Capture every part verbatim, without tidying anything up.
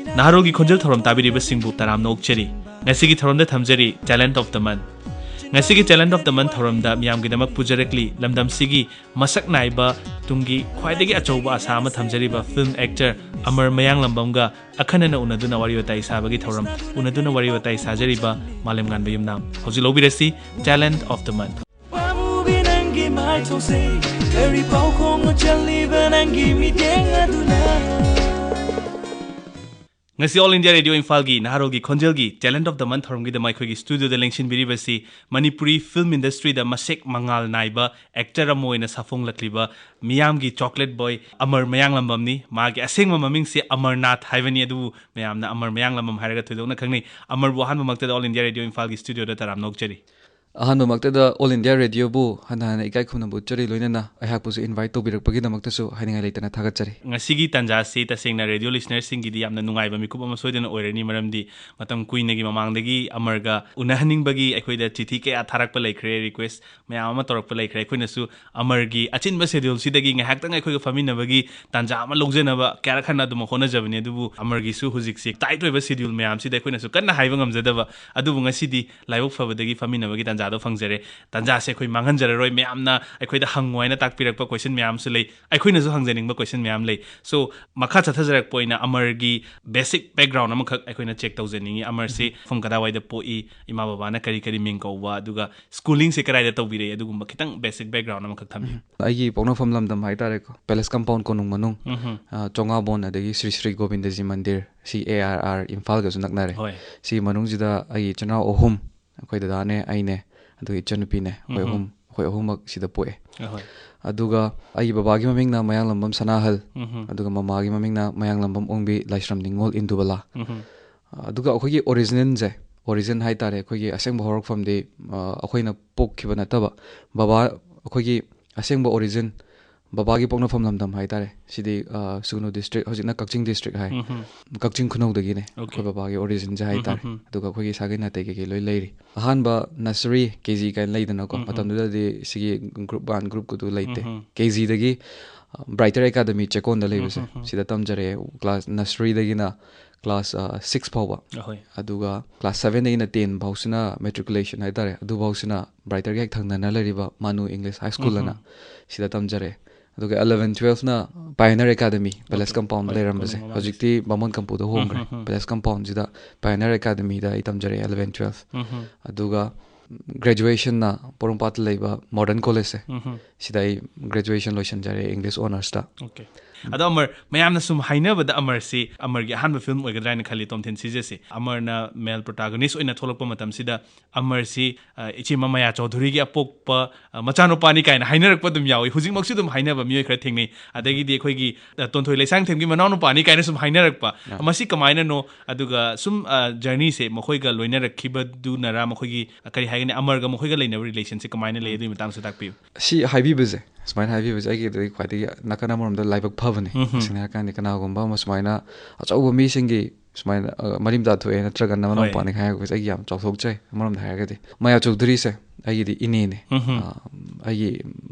ꯅꯍꯥꯔꯣꯜꯒꯤ ꯈꯣꯟꯖꯦꯜ ꯊꯧꯔꯝ ꯇꯥꯕꯤꯔꯤꯕꯁꯤꯡꯕꯨ ꯇꯔꯥꯝꯅ ꯑꯣꯛꯆꯔꯤ꯫ ꯉꯁꯤꯒꯤ ꯊꯧꯔꯝꯗ ꯊꯝꯖꯔꯤ Talent of the Month꯫ ꯉꯁꯤꯒꯤ Talent of the Month ꯊꯧꯔꯝꯗ ꯃꯤꯌꯥꯝꯒꯤꯗꯃꯛ ꯄꯨꯖꯔꯛꯂꯤ ꯂꯝꯗꯝꯁꯤꯒꯤ ꯃꯁꯛ ꯅꯥꯏꯕ ꯇꯨꯡꯒꯤ ꯈ꯭ꯋꯥꯏꯗꯒꯤ ꯑꯆꯧꯕ ꯑꯁꯥ ꯑꯃ ꯊꯝꯖꯔꯤꯕ film actor ꯑꯃꯔ ꯃꯌꯥꯡꯂꯝꯕꯝꯒ ꯑꯈꯟꯅꯅ ꯎꯅꯗꯨꯅ ꯋꯥꯔꯤ ꯋꯥꯇꯥꯏ ꯁꯥꯕꯒꯤ ꯊꯧꯔꯝ, ꯎꯅꯗꯨꯅ ꯋꯥꯔꯤ ꯋꯥꯇꯥꯏ ꯁꯥꯖꯔꯤꯕ ꯃꯥꯂꯦꯝꯉꯥꯟꯕ ꯌꯨꯝꯅꯥꯝ꯫ ꯍꯧꯖꯤꯛ ꯂꯧꯕꯤꯔꯁꯤ Talent of the Month꯫ ꯄꯥꯝꯃꯨꯕꯤ ꯅꯪꯒꯤ ꯃꯥꯏꯊꯣꯡꯁꯦ, ꯀꯔꯤ ꯄꯥꯎꯈꯣꯡꯅꯣ ꯆꯜꯂꯤꯕ ꯅꯪꯒꯤ ꯃꯤꯠꯌꯦꯡ ꯑꯗꯨꯅ? ꯉꯁꯤ All India Radio ꯏꯝꯐꯥꯜꯒꯤ ꯅꯍꯥꯔꯣꯜꯒꯤ ꯈꯣꯟꯖꯦꯜꯒꯤ Talent of the Month ꯊꯧꯔꯝꯒꯤꯗꯃꯛ ꯑꯩꯈꯣꯏꯒꯤ ꯁ꯭ꯇꯨꯗꯤꯑꯣꯗ ꯂꯦꯡꯁꯤꯟꯕꯤꯔꯤꯕꯁꯤ ꯃꯅꯤꯄꯨꯔꯤ film industryꯗ ꯃꯁꯦꯛ ꯃꯉꯥꯜ ꯅꯥꯏꯕ actor ꯑꯃ ꯑꯣꯏꯅ ꯁꯥꯐꯣꯡꯂꯛꯂꯤꯕ ꯃꯤꯌꯥꯝꯒꯤ chocolate boy ꯑꯃꯔ ꯃꯌꯥꯡꯂꯝꯕꯝꯅꯤ꯫ ꯃꯥꯒꯤ ꯑꯁꯦꯡꯕ ꯃꯃꯤꯡꯁꯤ ꯑꯃꯔꯅꯥꯊ ꯍꯥꯏꯕꯅꯤ, ꯑꯗꯨꯕꯨ ꯃꯌꯥꯝꯅ ꯑꯃꯔ ꯃꯌꯥꯡꯂꯝꯕꯝ ꯍꯥꯏꯔꯒ ꯊꯣꯏꯗꯣꯛꯅ ꯈꯪꯅꯩ꯫ ꯑꯃꯔꯕꯨ ꯑꯍꯥꯟꯕꯃꯛꯇꯗ All India Radio ꯏꯝꯐꯥꯜꯒꯤ ꯁ꯭ꯇꯨꯗꯤꯑꯣꯗ ꯇꯔꯥꯝꯅ ꯑꯣꯛꯆꯔꯤ꯫ ꯑꯍꯥꯟꯕꯃꯛꯇꯗ All India Radioꯕꯨ ꯍꯟꯅ ꯍꯟꯅ ꯏꯀꯥꯏ ꯈꯨꯝꯅꯕ ꯎꯠꯆꯔꯤ, ꯂꯣꯏꯅꯅ ꯑꯩꯍꯥꯛꯄꯨꯁꯨ invite ꯇꯧꯕꯤꯔꯛꯄꯒꯤꯗꯃꯛꯇꯁꯨ ꯍꯥꯏꯅꯤꯡꯉꯥꯏ ꯂꯩꯇꯅ ꯊꯥꯒꯠꯆꯔꯤ꯫ ꯉꯁꯤꯒꯤ ꯇꯥꯟꯖꯥꯁꯤ ꯇꯁꯦꯡꯅ radio listenerꯁꯤꯡꯒꯤꯗꯤ ꯌꯥꯝꯅ ꯅꯨꯡꯉꯥꯏꯕ ꯃꯤꯀꯨꯞ ꯑꯃ ꯁꯣꯏꯗꯅ ꯑꯣꯏꯔꯅꯤ, ꯃꯔꯝꯗꯤ ꯃꯇꯝ ꯀꯨꯏꯅꯒꯤ ꯃꯃꯥꯡꯗꯒꯤ ꯑꯃꯔꯒ ꯎꯅꯍꯟꯅꯤꯡꯕꯒꯤ ꯑꯩꯈꯣꯏꯗ ꯆꯤꯊꯤ ꯀꯌꯥ ꯊꯥꯔꯛꯄ ꯂꯩꯈ꯭ꯔꯦ, request ꯃꯌꯥꯝ ꯑꯃ ꯇꯧꯔꯛꯄ ꯂꯩꯈ꯭ꯔꯦ꯫ ꯑꯩꯈꯣꯏꯅꯁꯨ ꯑꯃꯔꯒꯤ ꯑꯆꯤꯟꯕ scheduleꯁꯤꯗꯒꯤ ꯉꯥꯏꯍꯥꯛꯇꯪ ꯑꯩꯈꯣꯏꯒ ꯐꯝꯃꯤꯟꯅꯕꯒꯤ ꯇꯥꯟꯖꯥ ꯑꯃ ꯂꯧꯖꯅꯕ ꯀꯌꯥꯔꯛ ꯍꯟꯅ ꯑꯗꯨꯃꯛ ꯍꯣꯠꯅꯖꯕꯅꯤ, ꯑꯗꯨꯕꯨ ꯑꯃꯔꯒꯤꯁꯨ ꯍꯧꯖꯤꯛꯁꯤ tight ꯑꯣꯏꯕ schedule ꯃꯌꯥꯝꯁꯤꯗ ꯑꯩꯈꯣꯏꯅꯁꯨ ꯀꯟꯅ ꯍꯥꯏꯕ ꯉꯝꯖꯗꯕ꯫ ꯑꯗꯨꯕꯨ ꯉꯁꯤꯗꯤ ꯂꯥꯏꯕꯛ ꯐꯕꯗꯒꯤ ꯐꯝꯃꯤꯟꯅꯕꯒꯤ ꯇꯥꯟꯖꯥꯗꯣ ꯐꯪꯖꯔꯦ꯫ ꯇꯥꯟꯖꯥꯁꯦ ꯑꯩꯈꯣꯏ ꯃꯥꯡꯍꯟꯖꯔꯔꯣꯏ꯫ ꯃꯌꯥꯝꯅ ꯑꯩꯈꯣꯏꯗ ꯍꯪꯉꯨ ꯍꯥꯏꯅ ꯇꯥꯛꯄꯤꯔꯛꯄ question ꯃꯌꯥꯝꯁꯨ ꯂꯩ, ꯑꯩꯈꯣꯏꯅꯁꯨ ꯍꯪꯖꯅꯤꯡꯕ question ꯃꯌꯥꯝ ꯂꯩ꯫ So, ꯃꯈꯥ ꯆꯠꯊꯖꯔꯛꯄ ꯑꯣꯏꯅ ꯑꯃꯔꯒꯤ basic background ꯑꯃꯈꯛ ꯑꯩꯈꯣꯏꯅ check ꯇꯧꯖꯅꯤꯡꯉꯤ꯫ ꯑꯃꯔꯁꯤ ꯃꯐꯝ ꯀꯗꯥꯏꯋꯥꯏꯗ ꯄꯣꯛꯏ, ꯏꯃꯥ ꯕꯕꯥꯅ ꯀꯔꯤ ꯀꯔꯤ ꯃꯤꯡ ꯀꯧꯕ, ꯑꯗꯨꯒ schoolingꯁꯦ ꯀꯗꯥꯏꯗ ꯇꯧꯕꯤꯔꯛꯏ, ꯑꯗꯨꯒꯨꯝꯕ ꯈꯤꯇꯪ basic background ꯑꯃꯈꯛ ꯊꯝꯕꯤꯌꯨ꯫ ꯑꯩꯒꯤ ꯄꯣꯛꯅꯐꯝ ꯂꯝꯗꯝ ꯍꯥꯏꯇꯥꯔꯦꯀꯣ, Palace Compound ꯀꯣꯅꯨꯡ ꯃꯅꯨꯡ, ꯎꯝꯍꯨꯝ꯫ ꯑ, ꯆꯣꯉꯥꯕꯣꯟ ꯑꯗꯒꯤ ꯁ꯭ꯔꯤ ꯁ꯭ꯔꯤ ꯒꯣꯕꯤꯟꯗꯖꯤ ꯃꯟꯗꯤꯔ, ꯁꯤ ꯑꯦ ꯑꯥꯔ ꯑꯥꯔ ꯏꯝꯐꯥꯜꯒꯁꯨ ꯅꯛꯅꯔꯦ꯫ ꯍꯣꯏ꯫ ꯁꯤꯒꯤ ꯃꯅꯨꯡꯁꯤꯗ ꯑꯩꯒꯤ ꯏꯆꯤꯟ ꯏꯅꯥꯎ ꯑꯍꯨꯝ, ꯑꯩꯈꯣꯏ ꯗꯗꯥꯅꯦ, ꯑꯩꯅꯦ, ꯑꯗꯨꯒ ꯏꯆꯟꯅꯨꯄꯤꯅꯦ, ꯑꯩꯈꯣꯏ ꯎꯝꯍꯨꯝ꯫ ꯑꯍꯨꯝ, ꯑꯩꯈꯣꯏ ꯑꯍꯨꯝꯃꯛ ꯁꯤꯗ ꯄꯣꯛꯑꯦ꯫ ꯑꯍꯣꯏ꯫ ꯑꯗꯨꯒ ꯑꯩꯒꯤ ꯕꯕꯥꯒꯤ ꯃꯃꯤꯡꯅ ꯃꯌꯥꯡꯂꯝꯕꯝ ꯁꯅꯥꯍꯜ, ꯎꯝꯍꯨꯝ꯫ ꯑꯗꯨꯒ ꯃꯃꯥꯒꯤ ꯃꯃꯤꯡꯅ ꯃꯌꯥꯡꯂꯝꯕꯝ ꯑꯣꯡꯕꯤ ꯂꯥꯏꯁ꯭ꯔꯝ ꯅꯤꯉꯣꯜ ꯏꯟꯗꯨꯕꯂꯥ꯫ ꯎꯝꯍꯨꯝ꯫ ꯑꯗꯨꯒ ꯑꯩꯈꯣꯏꯒꯤ originꯁꯦ, origin ꯍꯥꯏꯇꯥꯔꯦ, ꯑꯩꯈꯣꯏꯒꯤ ꯑꯁꯦꯡꯕ ꯍꯧꯔꯛꯐꯝꯗꯤ, ꯑ, ꯑꯩꯈꯣꯏꯅ ꯄꯣꯛꯈꯤꯕ ꯅꯠꯇꯕ, ꯕꯕꯥ, ꯑꯩꯈꯣꯏꯒꯤ ꯑꯁꯦꯡꯕ origin ꯕꯕꯥꯒꯤ ꯄꯣꯛꯅꯐꯝ ꯂꯝꯗꯝ ꯍꯥꯏꯇꯥꯔꯦ, ꯁꯤꯗꯤ, ꯑ, ꯁꯨꯒꯅꯨ district, ꯍꯧꯖꯤꯛꯅ ꯀꯛꯆꯤꯡ district ꯍꯥꯏ꯫ ꯎꯝꯍꯨꯝ꯫ ꯀꯛꯆꯤꯡ ꯈꯨꯅꯧꯗꯒꯤꯅꯦ Okay. ꯑꯩꯈꯣꯏ ꯕꯕꯥꯒꯤ originꯁꯦ ꯍꯥꯏꯇꯥꯔꯦ꯫ ꯎꯝꯍꯨꯝ꯫ ꯑꯗꯨꯒ ꯑꯩꯈꯣꯏꯒꯤ ꯁꯥꯒꯩ ꯅꯥꯇꯩ ꯀꯩꯀꯩ ꯂꯣꯏ ꯂꯩꯔꯤ꯫ ꯑꯍꯥꯟꯕ nursery, KG ꯀꯥꯏꯅ ꯂꯩꯗꯅꯀꯣ, ꯎꯝꯍꯨꯝ꯫ ꯃꯇꯝꯗꯨꯗꯗꯤ ꯁꯤꯒꯤ group one, group two ꯂꯩꯇꯦ꯫ ꯎꯝꯍꯨꯝ꯫ KGꯗꯒꯤ ꯕ꯭ꯔꯥꯏꯇꯔ ꯑꯦꯀꯥꯗꯃꯤ ꯆꯦꯛꯀꯣꯟꯗ ꯂꯩꯕꯁꯦ, ꯎꯝ, ꯎꯝ, ꯎꯝ꯫ ꯁꯤꯗ ꯇꯝꯖꯔꯛꯑꯦ꯫ ꯀ꯭ꯂꯥꯁ ꯅꯁꯔꯤꯗꯒꯤꯅ ꯀ꯭ꯂꯥꯁ ꯁꯤꯛꯁ ꯐꯥꯎꯕ, ꯑꯍꯣꯏ꯫ ꯑꯗꯨꯒ ꯀ꯭ꯂꯥꯁ ꯁꯚꯦꯟꯗꯒꯤꯅ ꯇꯦꯟ ꯐꯥꯎꯁꯤꯅ ꯃꯦꯇ꯭ꯔꯤꯀꯨꯂꯦꯁꯟ ꯍꯥꯏꯇꯥꯔꯦ, ꯑꯗꯨꯐꯥꯎꯁꯤꯅ ꯕ꯭ꯔꯥꯏꯇꯔꯒ ꯍꯦꯛ ꯊꯪꯅꯅ ꯂꯩꯔꯤꯕ ꯃꯥꯅꯨ ꯏꯪꯂꯤꯁ ꯍꯥꯏ ꯁ꯭ꯀꯨꯜ ꯑꯅ, ꯎꯝ, ꯎꯝ꯫ ꯁꯤꯗ ꯇꯝꯖꯔꯦ꯫ ꯑꯗꯨꯒ ꯑꯦꯂꯚꯦꯟ ꯇꯨꯋꯦꯜꯐꯅ pioneer academy, palace, okay. Compound, ꯍꯣꯏ, ꯂꯩꯔꯝꯕꯁꯦ, ꯀꯣꯅꯨꯡ ꯃꯃꯥꯡꯒꯤ꯫ ꯍꯧꯖꯤꯛꯇꯤ ꯕꯥꯃꯣꯟ ꯀꯝꯄꯨꯗ ꯍꯣꯡꯈ꯭ꯔꯦ꯫ ꯎꯝ, ꯎꯝ, ꯎꯝ꯫ ꯄꯦꯂꯦꯁ ꯀꯝꯄꯥꯎꯟꯁꯤꯗ ꯄꯥꯏꯑꯣꯅꯤꯌꯔ ꯑꯦꯀꯥꯗꯃꯤꯗ ꯑꯩ ꯇꯝꯖꯔꯛꯑꯦ ꯑꯦꯂꯚꯦꯟ ꯇꯨꯋꯦꯜꯐ꯫ ꯎꯝ, ꯎꯝ꯫ ꯑꯗꯨꯒ ꯒ꯭ꯔꯦꯖꯨꯋꯦꯁꯟꯅ ꯄꯣꯔꯣꯝꯄꯥꯠꯇ ꯂꯩꯕ ꯃꯣꯗꯔꯟ ꯀꯣꯂꯦꯖꯁꯦ, ꯎꯝ, ꯎꯝ꯫ ꯁꯤꯗ ꯑꯩ ꯒ꯭ꯔꯦꯖꯨꯋꯦꯁꯟ ꯂꯣꯏꯁꯤꯟꯖꯔꯦ ꯏꯪꯂꯤꯁ ꯑꯣꯅꯔꯁꯇ꯫ ꯑꯣꯀꯦ꯫ ꯑꯗꯣ ꯑꯃꯔ, ꯃꯌꯥꯝꯅ ꯁꯨꯝ ꯍꯥꯏꯅꯕꯗ ꯑꯃꯔꯁꯤ ꯑꯃꯔꯒꯤ ꯑꯍꯥꯟꯕ ꯐꯤꯂꯝ ꯑꯣꯏꯒꯗ꯭ꯔꯥ ꯍꯥꯏꯅ ꯈꯜꯂꯤ, ꯇꯣꯝꯊꯤꯟ ꯁꯤꯖꯁꯤ꯫ ꯑꯃꯔꯅ ꯃꯦꯜ ꯄ꯭ꯔꯣꯇꯥꯒꯣꯅꯤꯁ ꯑꯣꯏꯅ ꯊꯣꯛꯂꯛꯄ ꯃꯇꯝꯁꯤꯗ ꯑꯃꯔꯁꯤ, ꯑ, ꯏꯆꯦ ꯃꯃꯥꯌꯥ ꯆꯧꯙꯨꯔꯤꯒꯤ ꯑꯄꯣꯛꯄ, ꯑ, ꯃꯆꯥꯅꯨꯄꯥꯅꯤ ꯀꯥꯏꯅ ꯍꯥꯏꯅꯔꯛꯄ ꯑꯗꯨꯝ ꯌꯥꯎꯏ꯫ ꯍꯧꯖꯤꯛꯃꯛꯁꯨ ꯑꯗꯨꯝ ꯍꯥꯏꯅꯕ ꯃꯤꯑꯣꯏ ꯈꯔ ꯊꯦꯡꯅꯩ꯫ ꯑꯗꯒꯤꯗꯤ ꯑꯩꯈꯣꯏꯒꯤ, ꯑ, ꯇꯣꯟꯊꯣꯏ ꯂꯩꯁꯥꯡꯊꯦꯝꯒꯤ ꯃꯅꯥꯎꯅꯨꯄꯥꯅꯤ ꯀꯥꯏꯅ ꯁꯨꯝ ꯍꯥꯏꯅꯔꯛꯄ꯫ ꯑꯥ꯫ ꯃꯁꯤ ꯀꯃꯥꯏꯅꯅꯣ? ꯑꯗꯨꯒ ꯁꯨꯝ, ꯑ, ꯖꯔꯅꯤꯁꯦ ꯃꯈꯣꯏꯒ ꯂꯣꯏꯅꯔꯛꯈꯤꯕꯗꯨꯅꯔꯥ, ꯃꯈꯣꯏꯒꯤ, ꯑ, ꯀꯔꯤ ꯍꯥꯏꯒꯅꯤ, ꯑꯃꯔꯒ ꯃꯈꯣꯏꯒ ꯂꯩꯅꯕ ꯔꯤꯂꯦꯁꯟꯁꯦ ꯀꯃꯥꯏꯅ ꯂꯩ? ꯎꯝ꯫ ꯑꯗꯨꯒꯤ ꯃꯇꯥꯡꯁꯨ ꯇꯥꯛꯄꯤꯌꯨ꯫ ꯁꯤ ꯍꯥꯏꯕꯤꯕꯁꯦ, ꯁꯨꯃꯥꯏꯅ ꯍꯥꯏꯕꯤꯕꯁꯦ ꯑꯩꯒꯤꯗꯗꯤ ꯈ꯭ꯋꯥꯏꯗꯒꯤ ꯅꯥꯀꯟ ꯑꯃꯔꯣꯝꯗ ꯂꯥꯏꯕꯛ ꯐꯕꯅꯤ꯫ ꯎꯝ, ꯎꯝ꯫ ꯇꯁꯦꯡꯅ ꯍꯥꯏꯔꯀꯥꯟꯗ ꯀꯅꯥꯒꯨꯝꯕ ꯑꯃ ꯁꯨꯃꯥꯏꯅ ꯑꯆꯧꯕ ꯃꯤꯁꯤꯡꯒꯤ ꯁꯨꯃꯥꯏꯅ, ꯑ, ꯃꯔꯤ ꯃꯇꯥ ꯊꯣꯛꯑꯦ ꯅꯠꯇ꯭ꯔꯒ ꯅꯃꯅꯥꯎ ꯍꯣꯏ꯫ ꯅꯨꯄꯥꯅꯤ ꯍꯥꯏꯔꯛꯄꯁꯦ ꯑꯩꯒꯤ ꯌꯥꯝ ꯆꯥꯎꯊꯣꯛꯆꯩ꯫ ꯑꯃꯔꯣꯝꯗ ꯍꯥꯏꯔꯒꯗꯤ ꯃꯌꯥ ꯆꯧꯙꯨꯔꯤꯁꯦ ꯑꯩꯒꯤꯗꯤ ꯏꯅꯦꯅꯦ꯫ ꯎꯝ, ꯎꯝ꯫ ꯑ, ꯑꯩꯒꯤ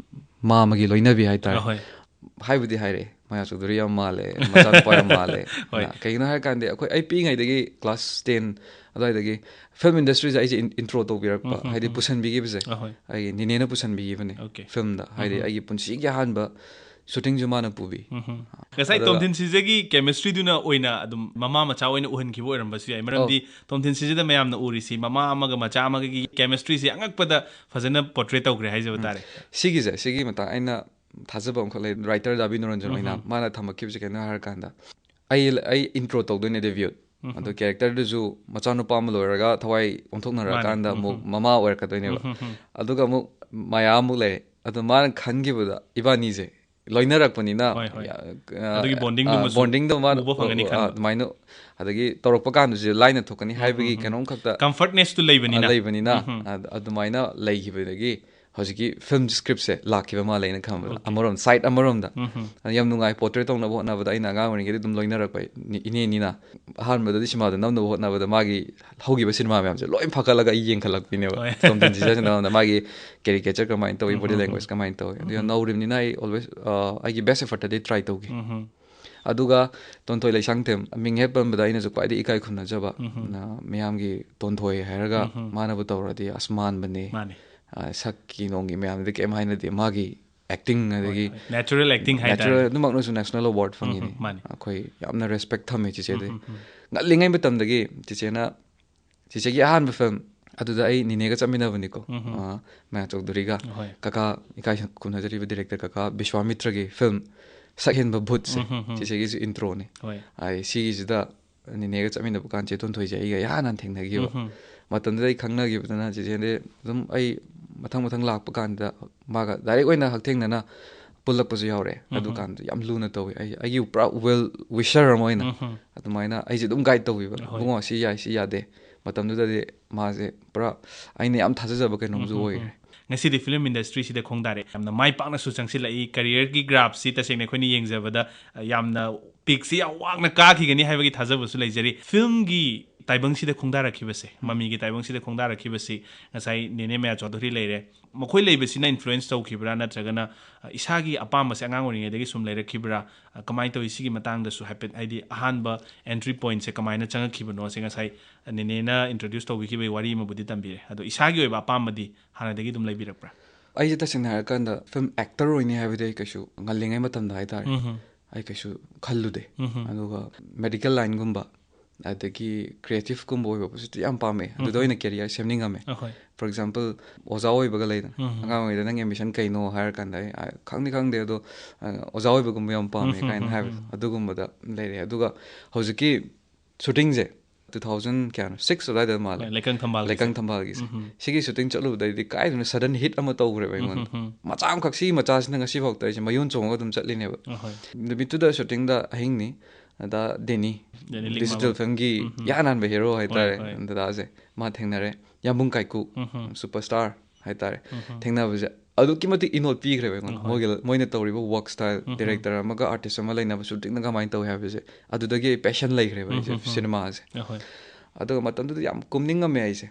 ꯃꯥꯃꯒꯤ ꯂꯣꯏꯅꯕꯤ ꯍꯥꯏꯇꯥꯔꯦ꯫ ꯑꯍꯣꯏ꯫ ꯍꯥꯏꯕꯨꯗꯤ ꯍꯥꯏꯔꯛꯑꯦ, "ꯃꯌꯥ ꯆꯧꯙꯨꯔꯤ ꯌꯥꯝ ꯃꯥꯜꯂꯦ, ꯃꯆꯥꯅꯨꯄꯥ ꯌꯥꯝ ꯃꯥꯜꯂꯦ"꯫ ꯍꯣꯏ꯫ ꯑ, ꯀꯩꯒꯤꯅꯣ ꯍꯥꯏꯔꯀꯥꯟꯗ ꯑꯩꯈꯣꯏ, ꯑꯩ ꯄꯤꯛꯏꯉꯩꯗꯒꯤ ꯀ꯭ꯂꯥꯁ ꯇꯦꯟ ꯑꯗꯨꯋꯥꯏꯗꯒꯤ ꯐꯤꯂꯝ ꯏꯟꯗꯁꯇ꯭ꯔꯤꯁꯦ ꯑꯩꯁꯦ ꯏꯟ-, ꯏꯟꯇ꯭ꯔꯣ ꯇꯧꯕꯤꯔꯛꯄ, ꯎꯝ, ꯎꯝ, ꯍꯥꯏꯗꯤ ꯎꯝ꯫ ꯄꯨꯁꯟꯕꯤꯈꯤꯕꯁꯦ, ꯑꯍꯣꯏ꯫ ꯑꯩꯒꯤ ꯅꯤꯅꯦꯅ ꯄꯨꯁꯟꯕꯤꯈꯤꯕꯅꯦ ꯑꯣꯀꯦ꯫ ꯐꯤꯂꯝꯗ꯫ ꯍꯥꯏꯗꯤ ꯎꯝ, ꯎꯝ꯫ ꯑꯩꯒꯤ ꯄꯨꯟꯁꯤꯒꯤ ꯑꯍꯥꯟꯕ ꯁꯨꯇꯤꯡꯁꯨ ꯃꯥꯅ ꯄꯨꯕꯤ꯫ ꯎꯝ, ꯎꯝ꯫ ꯉꯁꯥꯏ ꯑꯗꯨꯒ ꯇꯣꯝꯊꯤꯟ ꯁꯤꯖꯒꯤ ꯀꯦꯃꯤꯁꯇ꯭ꯔꯤꯗꯨꯅ ꯑꯣꯏꯅ ꯑꯗꯨꯝ ꯃꯃꯥ ꯃꯆꯥ ꯑꯣꯏꯅ ꯎꯍꯟꯈꯤꯕ ꯑꯣꯏꯔꯝꯕꯁꯨ ꯌꯥꯏ, ꯃꯔꯝꯗꯤ ꯑꯧ꯫ ꯇꯣꯝꯊꯤꯟ ꯁꯤꯖꯗ ꯃꯌꯥꯝꯅ ꯎꯔꯤꯁꯤ ꯃꯃꯥ ꯑꯃꯒ ꯃꯆꯥ ꯑꯃꯒꯤ ꯀꯦꯃꯤꯁꯇ꯭ꯔꯤꯁꯤ ꯑꯉꯛꯄꯗ ꯐꯖꯅ ꯄꯣꯔꯇ꯭ꯔꯦꯠ ꯇꯧꯈ꯭ꯔꯦ ꯍꯥꯏꯖꯕ ꯎꯝ꯫ ꯇꯥꯔꯦ꯫ ꯁꯤꯒꯤꯁꯦ, ꯁꯤꯒꯤ ꯃꯇꯥꯡ ꯑꯩꯅ ꯊꯥꯖꯕ ꯑꯃꯈꯛ ꯂꯩ, ꯔꯥꯏꯇꯔ ꯗꯥꯕꯤ ꯅꯣꯔꯟꯖꯟ ꯎꯝ, ꯑꯣꯏꯅ ꯎꯝ꯫ ꯃꯥꯅ ꯊꯝꯃꯛꯈꯤꯕꯁꯦ ꯀꯩꯅꯣ ꯍꯥꯏꯔꯀꯥꯟꯗ, ꯑꯩ, ꯑꯩ ꯏꯟꯇ꯭ꯔꯣ ꯇꯧꯗꯣꯏꯅꯦ ꯗꯦꯕꯤꯌꯨꯠ꯫ ꯎꯝ, ꯑꯗꯣ ꯎꯝ꯫ ꯀꯦꯔꯦꯛꯇꯔꯗꯨꯁꯨ ꯃꯆꯥꯅꯨꯄꯥ ꯑꯃ ꯂꯣꯏꯔꯒ ꯊꯋꯥꯏ ꯑꯣꯟꯊꯣꯛꯅꯔꯀꯥꯟꯗ ꯃꯥꯅꯦ꯫ ꯎꯝ, ꯑꯃꯨꯛ ꯎꯝ꯫ ꯃꯃꯥ ꯑꯣꯏꯔꯛꯀꯗꯣꯏꯅꯦꯕ꯫ ꯎꯝ, ꯎꯝ, ꯎꯝ꯫ ꯑꯗꯨꯒ ꯑꯃꯨꯛ ꯃꯌꯥ ꯑꯃꯨꯛ ꯂꯩꯔꯦ꯫ ꯑꯗꯣ ꯃꯥꯅ ꯈꯟꯈꯤꯕꯗ ꯏꯕꯥꯅꯤꯁꯦ ꯂꯣꯏꯅꯔꯛꯄꯅꯤꯅ, ꯍꯣꯏ, ꯍꯣꯏ꯫ ꯑ, ꯑꯗꯨꯒꯤ ꯑ, bondingꯗꯨꯃꯁꯨ bondingꯗꯣ ꯃꯥꯅ ꯎꯕ ꯐꯪꯒꯅꯤ ꯑ, ꯈꯟꯕ꯫ ꯑꯗꯨꯃꯥꯏꯅ, ꯑꯗꯒꯤ ꯇꯧꯔꯛꯄ ꯀꯥꯟꯗꯁꯨ ꯂꯥꯏꯅ ꯊꯣꯛꯀꯅꯤ ꯎꯝ, ꯍꯥꯏꯕꯒꯤ ꯎꯝ, ꯎꯝ꯫ ꯀꯩꯅꯣꯝꯈꯛꯇ ꯀꯝꯐꯔꯠꯅꯦꯁꯇꯨ ꯂꯩꯕꯅꯤꯅ꯫ ꯑ, ꯂꯩꯕꯅꯤꯅ, ꯎꯝ, ꯎꯝ꯫ ꯑ, ꯑꯗꯨꯃꯥꯏꯅ ꯂꯩꯈꯤꯕꯗꯒꯤ ꯍꯧꯖꯤꯛꯀꯤ ꯐꯤꯂꯝ ꯁ꯭ꯀ꯭ꯔꯤꯞꯁꯦ ꯂꯥꯛꯈꯤꯕ ꯃꯥꯜꯂꯦ ꯑꯩꯅ ꯈꯟꯕꯗ꯫ Okay. ꯑꯃꯔꯣꯝ, ꯁꯥꯏꯠ ꯑꯃꯔꯣꯝꯗ꯫ ꯎꯝ ꯍꯝ. ꯑꯗ ꯌꯥꯝ ꯅꯨꯡꯉꯥꯏ, ꯄꯣꯔꯇ꯭ꯔꯦꯠ ꯇꯧꯅꯕ ꯍꯣꯠꯅꯕꯗ ꯑꯩꯅ ꯑꯉꯥꯡ ꯑꯣꯏꯔꯤꯉꯩꯗ ꯑꯗꯨꯝ ꯂꯣꯏꯅꯔꯛꯄ ꯅꯤ-, ꯏꯅꯦ ꯅꯤꯅ꯫ ꯑꯍꯥꯟꯕꯗꯗꯤ ꯁꯤꯃꯥꯗꯣ ꯅꯝꯅꯕ ꯍꯣꯠꯅꯕꯗ ꯃꯥꯒꯤ ꯍꯧꯈꯤꯕ ꯁꯤꯅꯦꯃꯥ ꯃꯌꯥꯝꯁꯦ ꯂꯣꯏ ꯐꯥꯒꯠꯂꯒ ꯑꯩ ꯌꯦꯡꯈꯠꯂꯛꯄꯤꯅꯦꯕ꯫ ꯍꯣꯏ. ꯇꯣꯝꯊꯤꯟ ꯁꯤꯖꯥꯁꯅꯥꯅ ꯃꯥꯒꯤ ꯀꯦꯔꯤꯀꯦꯆꯔ ꯀꯃꯥꯏꯅ ꯇꯧꯏ, ꯎꯝ, ꯕꯣꯗꯤ ꯎꯝ, ꯂꯦꯡꯒ꯭ꯋꯦꯖ ꯀꯃꯥꯏꯅ ꯇꯧꯏ꯫ ꯑꯗꯨꯒ ꯎꯝ. ꯅꯧꯔꯤꯕꯅꯤꯅ ꯑꯩ ꯑꯣꯜꯋꯦꯁ ꯑꯩꯒꯤ ꯕꯦꯁ ꯑꯦꯐꯔꯠꯇꯗꯤ ꯇ꯭ꯔꯥꯏ ꯇꯧꯈꯤ꯫ ꯎꯝ ꯍꯝ. ꯑꯗꯨꯒ ꯇꯣꯟꯊꯣꯏ ꯂꯩꯁꯥꯡꯊꯦꯝ, ꯃꯤꯡ ꯍꯦꯛ ꯄꯟꯕꯗ ꯑꯩꯅꯁꯨ ꯈ꯭ꯋꯥꯏꯗꯒꯤ ꯏꯀꯥꯏ ꯈꯨꯝꯅꯖꯕ, ꯎꯝ ꯍꯝ. ꯅ-, ꯃꯌꯥꯝꯒꯤ ꯇꯣꯟꯊꯣꯏ ꯍꯥꯏꯔꯒ ꯎꯝ ꯍꯝ. ꯃꯥꯅꯕꯨ ꯇꯧꯔꯗꯤ ꯑꯁ ꯃꯥꯟꯕꯅꯦ꯫ ꯃꯥꯅꯦ. ꯑ, ꯁꯛꯀꯤ ꯅꯣꯡꯒꯤ ꯃꯌꯥꯝꯗꯤ ꯀꯩꯝ ꯍꯥꯏꯅꯗꯦ꯫ ꯃꯥꯒꯤ ꯑꯦꯛꯇꯤꯡ ꯑꯗꯒꯤ ꯅꯦꯆꯔꯦꯜ ꯑꯦꯛꯇꯤꯡ ꯍꯥꯏꯇꯥꯔꯦ. ꯅꯦꯆꯔꯦꯜ ꯑꯗꯨꯃꯛꯅꯁꯨ ꯅꯦꯁꯅꯦꯜ ꯑꯦꯋꯥꯔꯗ ꯐꯪꯉꯤꯅꯤ꯫ ꯎꯝ, ꯃꯥꯅꯤ. ꯑꯩꯈꯣꯏ ꯌꯥꯝꯅ ꯔꯦꯁꯄꯦꯛ ꯊꯝꯃꯦ ꯆꯤꯆꯦꯗꯤ꯫ ꯎꯝ, ꯎꯝ, ꯎꯝ. ꯉꯜꯂꯤꯉꯩ ꯃꯇꯝꯗꯒꯤ ꯆꯤꯆꯦꯅ, ꯆꯤꯆꯦꯒꯤ ꯑꯍꯥꯟꯕ ꯐꯤꯂꯝ ꯑꯗꯨꯗ ꯑꯩ ꯅꯤꯅꯦꯒ ꯆꯠꯃꯤꯟꯅꯕꯅꯤꯀꯣ, ꯎꯝ, ꯎꯝ. ꯑ, ꯃꯌꯥ ꯆꯧꯙꯨꯔꯤꯒ꯫ ꯍꯣꯏ. ꯀꯀꯥ, ꯏꯀꯥꯏ ꯈꯨꯝꯅꯖꯔꯤꯕ ꯗꯤꯔꯦꯛꯇꯔ ꯀꯀꯥ ꯕꯤꯁ꯭ꯋꯥꯃꯤꯇ꯭ꯔꯒꯤ ꯐꯤꯂꯝ ꯁꯛꯍꯦꯟꯕ ꯚꯨꯠꯁꯦ, ꯎꯝ, ꯎꯝ, ꯎꯝ. ꯆꯤꯆꯦꯒꯤꯁꯨ ꯏꯟꯇ꯭ꯔꯣꯅꯤ꯫ ꯍꯣꯏ. ꯑꯩ ꯁꯤꯒꯤꯁꯤꯗ ꯅꯤꯅꯦꯒ ꯆꯠꯃꯤꯟꯅꯕ ꯀꯥꯟ ꯆꯦ ꯇꯣꯟꯊꯣꯏꯁꯦ ꯑꯩꯒ ꯏꯍꯥꯟ ꯍꯥꯟꯅ ꯊꯦꯡꯅꯈꯤꯕ꯫ ꯎꯝ, ꯎꯝ. ꯃꯇꯝꯗꯨꯗ ꯑꯩ ꯈꯪꯅꯈꯤꯕꯗꯨꯅ ꯆꯤꯆꯦꯗꯤ ꯑꯗꯨꯝ ꯑꯩ ꯃꯊꯪ ꯃꯊꯪ ꯂꯥꯛꯄ ꯀꯥꯟꯗ ꯃꯥꯒ ꯗꯥꯏꯔꯦꯛ ꯑꯣꯏꯅ ꯍꯛꯊꯦꯡꯅꯅ ꯄꯨꯜꯂꯛꯄꯁꯨ ꯌꯥꯎꯔꯦ꯫ ꯎꯝ, ꯎꯝ. ꯑꯗꯨꯀꯥꯟꯗ ꯌꯥꯝ ꯂꯨꯅ ꯇꯧꯋꯤ꯫ ꯑꯩ, ꯑꯩꯒꯤ ꯄꯨꯔꯥ ꯋꯦꯜ ꯋꯤꯁꯔ ꯑꯃ ꯑꯣꯏꯅ ꯎꯝ, ꯎꯝ. ꯑꯗꯨꯃꯥꯏꯅ ꯑꯩꯁꯦ ꯑꯗꯨꯝ ꯒꯥꯏꯗ ꯇꯧꯕꯤꯕ꯫ ꯍꯣꯏ. "ꯏꯕꯨꯡꯉꯣ, ꯁꯤ ꯌꯥꯏ, ꯁꯤ ꯌꯥꯗꯦ"꯫ ꯃꯇꯝꯗꯨꯗꯗꯤ ꯃꯥꯁꯦ ꯄꯨꯔꯥ ꯑꯩꯅ ꯌꯥꯝ ꯊꯥꯖꯖꯕ ꯀꯩꯅꯣꯝꯁꯨ ꯎꯝ, ꯎꯝ, ꯑꯣꯏꯈ꯭ꯔꯦ꯫ ꯎꯝ. ꯉꯁꯤꯗꯤ ꯐꯤꯂꯝ ꯏꯟꯗꯁꯇ꯭ꯔꯤꯁꯤꯗ ꯈꯣꯡꯗꯥꯔꯦ꯫ ꯌꯥꯝꯅ ꯃꯥꯏ ꯄꯥꯛꯅꯁꯨ ꯆꯪꯁꯤꯜꯂꯛꯏ꯫ ꯀꯦꯔꯤꯌꯔꯒꯤ ꯒ꯭ꯔꯥꯐꯁꯤ ꯇꯁꯦꯡꯅ ꯑꯩꯈꯣꯏꯅ ꯌꯦꯡꯖꯕꯗ, ꯑ, ꯌꯥꯝꯅ ꯄꯤꯛꯁꯤ ꯌꯥꯝ ꯋꯥꯡꯅ ꯀꯥꯈꯤꯒꯅꯤ ꯍꯥꯏꯕꯒꯤ ꯊꯥꯖꯕꯁꯨ ꯂꯩꯖꯔꯤ꯫ ꯐꯤꯂꯝꯒꯤ ꯇꯥꯏꯕꯪꯁꯤꯗ ꯈꯣꯡꯗꯥꯔꯛꯈꯤꯕꯁꯦ, ꯃꯃꯤꯒꯤ ꯇꯥꯏꯕꯪꯁꯤꯗ ꯈꯣꯡꯗꯥꯔꯛꯈꯤꯕꯁꯤ ꯉꯁꯥꯏ ꯅꯦꯅꯦ ꯃꯌꯥ ꯆꯧꯙꯨꯔꯤ ꯂꯩꯔꯦ, ꯃꯈꯣꯏ ꯂꯩꯕꯁꯤꯅ ꯏꯟꯐ꯭ꯂꯨꯌꯦꯟꯁ ꯇꯧꯈꯤꯕ꯭ꯔꯥ, ꯅꯠꯇ꯭ꯔꯒꯅ, ꯑ, ꯏꯁꯥꯒꯤ ꯑꯄꯥꯝꯕꯁꯦ ꯑꯉꯥꯡ ꯑꯣꯏꯔꯤꯉꯩꯗꯒꯤ ꯁꯨꯝ ꯂꯩꯔꯛꯈꯤꯕ꯭ꯔꯥ? ꯑ, ꯀꯃꯥꯏꯅ ꯇꯧꯏ? ꯁꯤꯒꯤ ꯃꯇꯥꯡꯗꯁꯨ ꯍꯥꯏꯐꯦꯠ, ꯍꯥꯏꯗꯤ ꯑꯍꯥꯟꯕ ꯑꯦꯟꯇ꯭ꯔꯤ ꯄꯣꯏꯟꯠꯁꯦ ꯀꯃꯥꯏꯅ ꯆꯪꯉꯛꯈꯤꯕꯅꯣꯁꯦ ꯉꯁꯥꯏ, ꯑ, ꯅꯦꯅꯦꯅ ꯏꯟꯇ꯭ꯔꯣꯗ꯭ꯌꯨꯁ ꯇꯧꯕꯤꯈꯤꯕꯒꯤ ꯋꯥꯔꯤ ꯑꯃꯕꯨꯗꯤ ꯇꯝꯕꯤꯔꯦ꯫ ꯑꯗꯣ ꯏꯁꯥꯒꯤ ꯑꯣꯏꯕ ꯑꯄꯥꯝꯕꯗꯤ ꯍꯥꯟꯅꯗꯒꯤ ꯑꯗꯨꯝ ꯂꯩꯕꯤꯔꯛꯄ꯭ꯔꯥ? ꯑꯩꯁꯦ ꯇꯁꯦꯡꯅ ꯍꯥꯏꯔꯀꯥꯟꯗ ꯐꯤꯂꯝ ꯑꯦꯛꯇꯔ ꯑꯣꯏꯅꯤ ꯍꯥꯏꯕꯗꯤ ꯑꯩ ꯀꯩꯁꯨ ꯉꯜꯂꯤꯉꯩ ꯃꯇꯝꯗ ꯍꯥꯏꯇꯥꯔꯦ, ꯎꯝ ꯍꯝ. ꯑꯩ ꯀꯩꯁꯨ ꯈꯜꯂꯨꯗꯦ꯫ ꯎꯝ ꯍꯝ. ꯑꯗꯨꯒ ꯃꯦꯗꯤꯀꯦꯜ ꯂꯥꯏꯟꯒꯨꯝꯕ ꯑꯗꯒꯤ ꯀ꯭ꯔꯤꯌꯦꯇꯤꯞꯀꯨꯝꯕ ꯑꯣꯏꯕꯁꯤꯗꯤ ꯌꯥꯝ ꯄꯥꯝꯃꯦ꯫ ꯑꯗꯨꯗ ꯎꯝ. ꯑꯣꯏꯅ ꯀꯦꯔꯤꯌꯔ ꯁꯦꯝꯅꯤꯡꯉꯝꯃꯦ꯫ ꯑꯍꯣꯏ. ꯐꯣꯔ ꯑꯦꯛꯖꯥꯝꯄꯜ, ꯑꯣꯖꯥ ꯑꯣꯏꯕꯒ ꯂꯩꯗꯅ, ꯎꯝ. ꯑꯉꯥꯡ ꯑꯣꯏꯔꯤꯉꯩꯗ "ꯅꯪ ꯑꯦꯝꯕꯤꯁꯟ ꯀꯩꯅꯣ?" ꯍꯥꯏꯔ ꯀꯥꯟꯗ ꯑꯩ, "ꯑ, ꯈꯪꯗꯤ ꯈꯪꯗꯦ, ꯑꯗꯣ, ꯑ, ꯑꯣꯖꯥ ꯑꯣꯏꯕꯒꯨꯝꯕ ꯌꯥꯝ ꯄꯥꯝꯃꯦ" ꯎꯝ, ꯀꯥꯏꯅ ꯎꯝ, ꯍꯥꯏꯕꯗꯣ, ꯎꯝ. ꯑꯗꯨꯒꯨꯝꯕꯗ ꯂꯩꯔꯦ꯫ ꯑꯗꯨꯒ ꯍꯧꯖꯤꯛꯀꯤ ꯁꯨꯇꯤꯡꯁꯦ ꯇꯨ ꯊꯥꯎꯖꯟ ꯀꯌꯥꯅꯣ, ꯁꯤꯛꯁ ꯑꯗꯨꯋꯥꯏꯗ ꯃꯥꯜꯂꯦ꯫ ꯍꯣꯏ, ꯂꯩꯀꯪ ꯊꯝꯕꯥꯜꯒꯤꯁꯦ. ꯂꯩꯀꯪ ꯊꯝꯕꯥꯜꯒꯤꯁꯦ꯫ ꯎꯝ, ꯎꯝ. ꯁꯤꯒꯤ ꯁꯨꯇꯤꯡ ꯆꯠꯂꯨꯕꯗꯩꯗꯤ ꯀꯥꯏꯗꯅꯣ ꯁꯗꯟ ꯍꯤꯠ ꯑꯃ ꯇꯧꯈ꯭ꯔꯦꯕ ꯑꯩꯉꯣꯟꯗ꯫ ꯎꯝ, ꯎꯝ, ꯎꯝ. ꯃꯆꯥ ꯑꯃꯈꯛ, ꯁꯤꯒꯤ ꯃꯆꯥꯁꯤꯅ ꯉꯁꯤꯐꯥꯎꯗ ꯑꯩꯁꯦ ꯃꯌꯣꯟ ꯆꯣꯡꯉꯒ ꯑꯗꯨꯝ ꯆꯠꯂꯤꯅꯦꯕ꯫ ꯑꯍꯣꯏ. ꯅꯨꯃꯤꯠꯇꯨꯗ ꯁꯨꯇꯤꯡꯗ ꯑꯍꯤꯡꯅꯤ, ꯑꯗ ꯗꯦꯅꯤ, ꯗꯦꯅꯤ ꯂꯤꯛꯃꯥꯕꯝ. ꯗꯤꯖꯤꯇꯦꯜ ꯐꯤꯂꯝꯒꯤ ꯎꯝ, ꯎꯝ. ꯌꯥꯅꯥꯟꯕ ꯍꯦꯔꯣ ꯍꯥꯏꯇꯥꯔꯦ, ꯍꯣꯏ, ꯍꯣꯏ. ꯗꯗꯥꯁꯦ, ꯃꯥ ꯊꯦꯡꯅꯔꯦ꯫ ꯌꯥꯝꯕꯨꯡ ꯀꯥꯏꯀꯨ, ꯎꯝ, ꯎꯝ. Super star. ꯍꯥꯏꯇꯥꯔꯦ, ꯊꯦꯡꯅꯕꯁꯦ ꯑꯗꯨꯛꯀꯤ ꯃꯇꯤꯛ ꯏꯅꯣꯠ ꯄꯤꯈ꯭ꯔꯦꯕ ꯑꯩꯉꯣꯟꯗ꯫ ꯃꯣꯏꯒꯤ, ꯃꯣꯏꯅ ꯇꯧꯔꯤꯕ ꯋꯥꯔꯛ ꯁ꯭ꯇꯥꯏꯜ, ꯗꯥꯏꯔꯦꯛꯇꯔ ꯑꯃꯒ ꯑꯥꯔꯇꯤꯁ ꯑꯃ ꯂꯩꯅꯕ ꯁꯨꯇꯤꯡꯅ ꯀꯃꯥꯏꯅ ꯇꯧꯋꯤ ꯍꯥꯏꯕꯁꯦ, ꯑꯗꯨꯗꯒꯤ ꯑꯩ ꯄꯦꯁꯟ ꯂꯩꯈ꯭ꯔꯦꯕ ꯑꯩꯁꯦ ꯁꯤꯅꯦꯃꯥꯁꯦ꯫ ꯑꯗꯨꯒ ꯃꯇꯝꯗꯨꯗ ꯌꯥꯝ ꯀꯨꯝꯅꯤꯡꯉꯝꯃꯦ ꯑꯩꯁꯦ꯫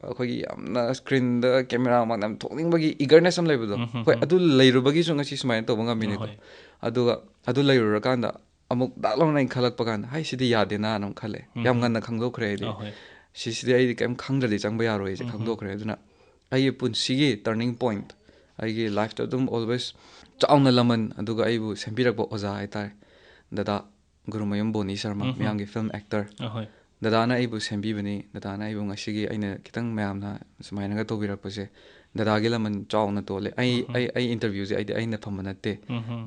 ꯑꯩꯈꯣꯏꯒꯤ ꯌꯥꯝꯅ ꯁ꯭ꯀ꯭ꯔꯤꯟꯗ ꯀꯦꯃꯦꯔꯥ ꯃꯃꯥꯡꯗ ꯌꯥꯝ ꯊꯣꯛꯅꯤꯡꯕꯒꯤ ꯏꯒꯔꯅꯦꯁ ꯑꯃ ꯂꯩꯕꯗꯣ꯫ ꯍꯣꯏ, ꯑꯗꯨ ꯂꯩꯔꯨꯕꯒꯤꯁꯨ ꯉꯁꯤ ꯁꯨꯃꯥꯏꯅ ꯇꯧꯕ ꯉꯝꯃꯤꯅꯤꯗꯣ꯫ ꯑꯗꯨꯒ ꯑꯗꯨ ꯂꯩꯔꯨꯔꯀꯥꯟꯗ ꯑꯃꯨꯛ ꯗꯥꯛ ꯂꯥꯎꯅ ꯑꯩꯅ ꯈꯜꯂꯛꯄ ꯀꯥꯟꯗ, "ꯍꯥꯏ, ꯁꯤꯗꯤ ꯌꯥꯗꯦꯅ" ꯑꯃꯨꯛ ꯈꯜꯂꯦ꯫ ꯌꯥꯝ ꯉꯟꯅ ꯈꯪꯗꯣꯛꯈ꯭ꯔꯦ ꯑꯩꯗꯤ꯫ ꯁꯤꯁꯤꯗꯤ ꯑꯩꯗꯤ ꯀꯩꯝ ꯈꯪꯗ꯭ꯔꯗꯤ ꯆꯪꯕ ꯌꯥꯔꯣꯏꯁꯦ ꯈꯪꯗꯣꯛꯈ꯭ꯔꯦ꯫ ꯑꯗꯨꯅ ꯑꯩꯒꯤ ꯄꯨꯟꯁꯤꯒꯤ ꯇꯔꯅꯤꯡ ꯄꯣꯏꯟꯠ, ꯑꯩꯒꯤ ꯂꯥꯏꯐꯇ ꯑꯗꯨꯝ ꯑꯣꯜꯋꯦꯁ ꯆꯥꯎꯅ ꯂꯃꯟ, ꯑꯗꯨꯒ ꯑꯩꯕꯨ ꯁꯦꯝꯕꯤꯔꯛꯄ ꯑꯣꯖꯥ ꯍꯥꯏꯇꯥꯔꯦ, ꯗꯗꯥ ꯒꯨꯔꯨꯃꯌꯨꯝ ꯕꯣꯅꯤ ꯁꯔꯃ, ꯃꯌꯥꯝꯒꯤ ꯐꯤꯂꯝ ꯑꯦꯛꯇꯔ꯫ ꯗꯗꯥꯅ ꯑꯩꯕꯨ ꯁꯦꯝꯕꯤꯕꯅꯤ, ꯗꯗꯥꯅ ꯑꯩꯕꯨ ꯉꯁꯤꯒꯤ ꯑꯩꯅ ꯈꯤꯇꯪ ꯃꯌꯥꯝꯅ ꯁꯨꯃꯥꯏꯅꯒ ꯇꯧꯕꯤꯔꯛꯄꯁꯦ, ꯗꯗꯥꯒꯤ ꯂꯃꯟ ꯆꯥꯎꯅ ꯇꯣꯜꯂꯦ꯫ ꯑꯩ, ꯑꯩ, ꯑꯩ ꯏꯟꯇꯔꯚ꯭ꯌꯨꯁꯦ ꯑꯩꯗꯤ ꯑꯩꯅ ꯐꯝꯕ ꯅꯠꯇꯦ,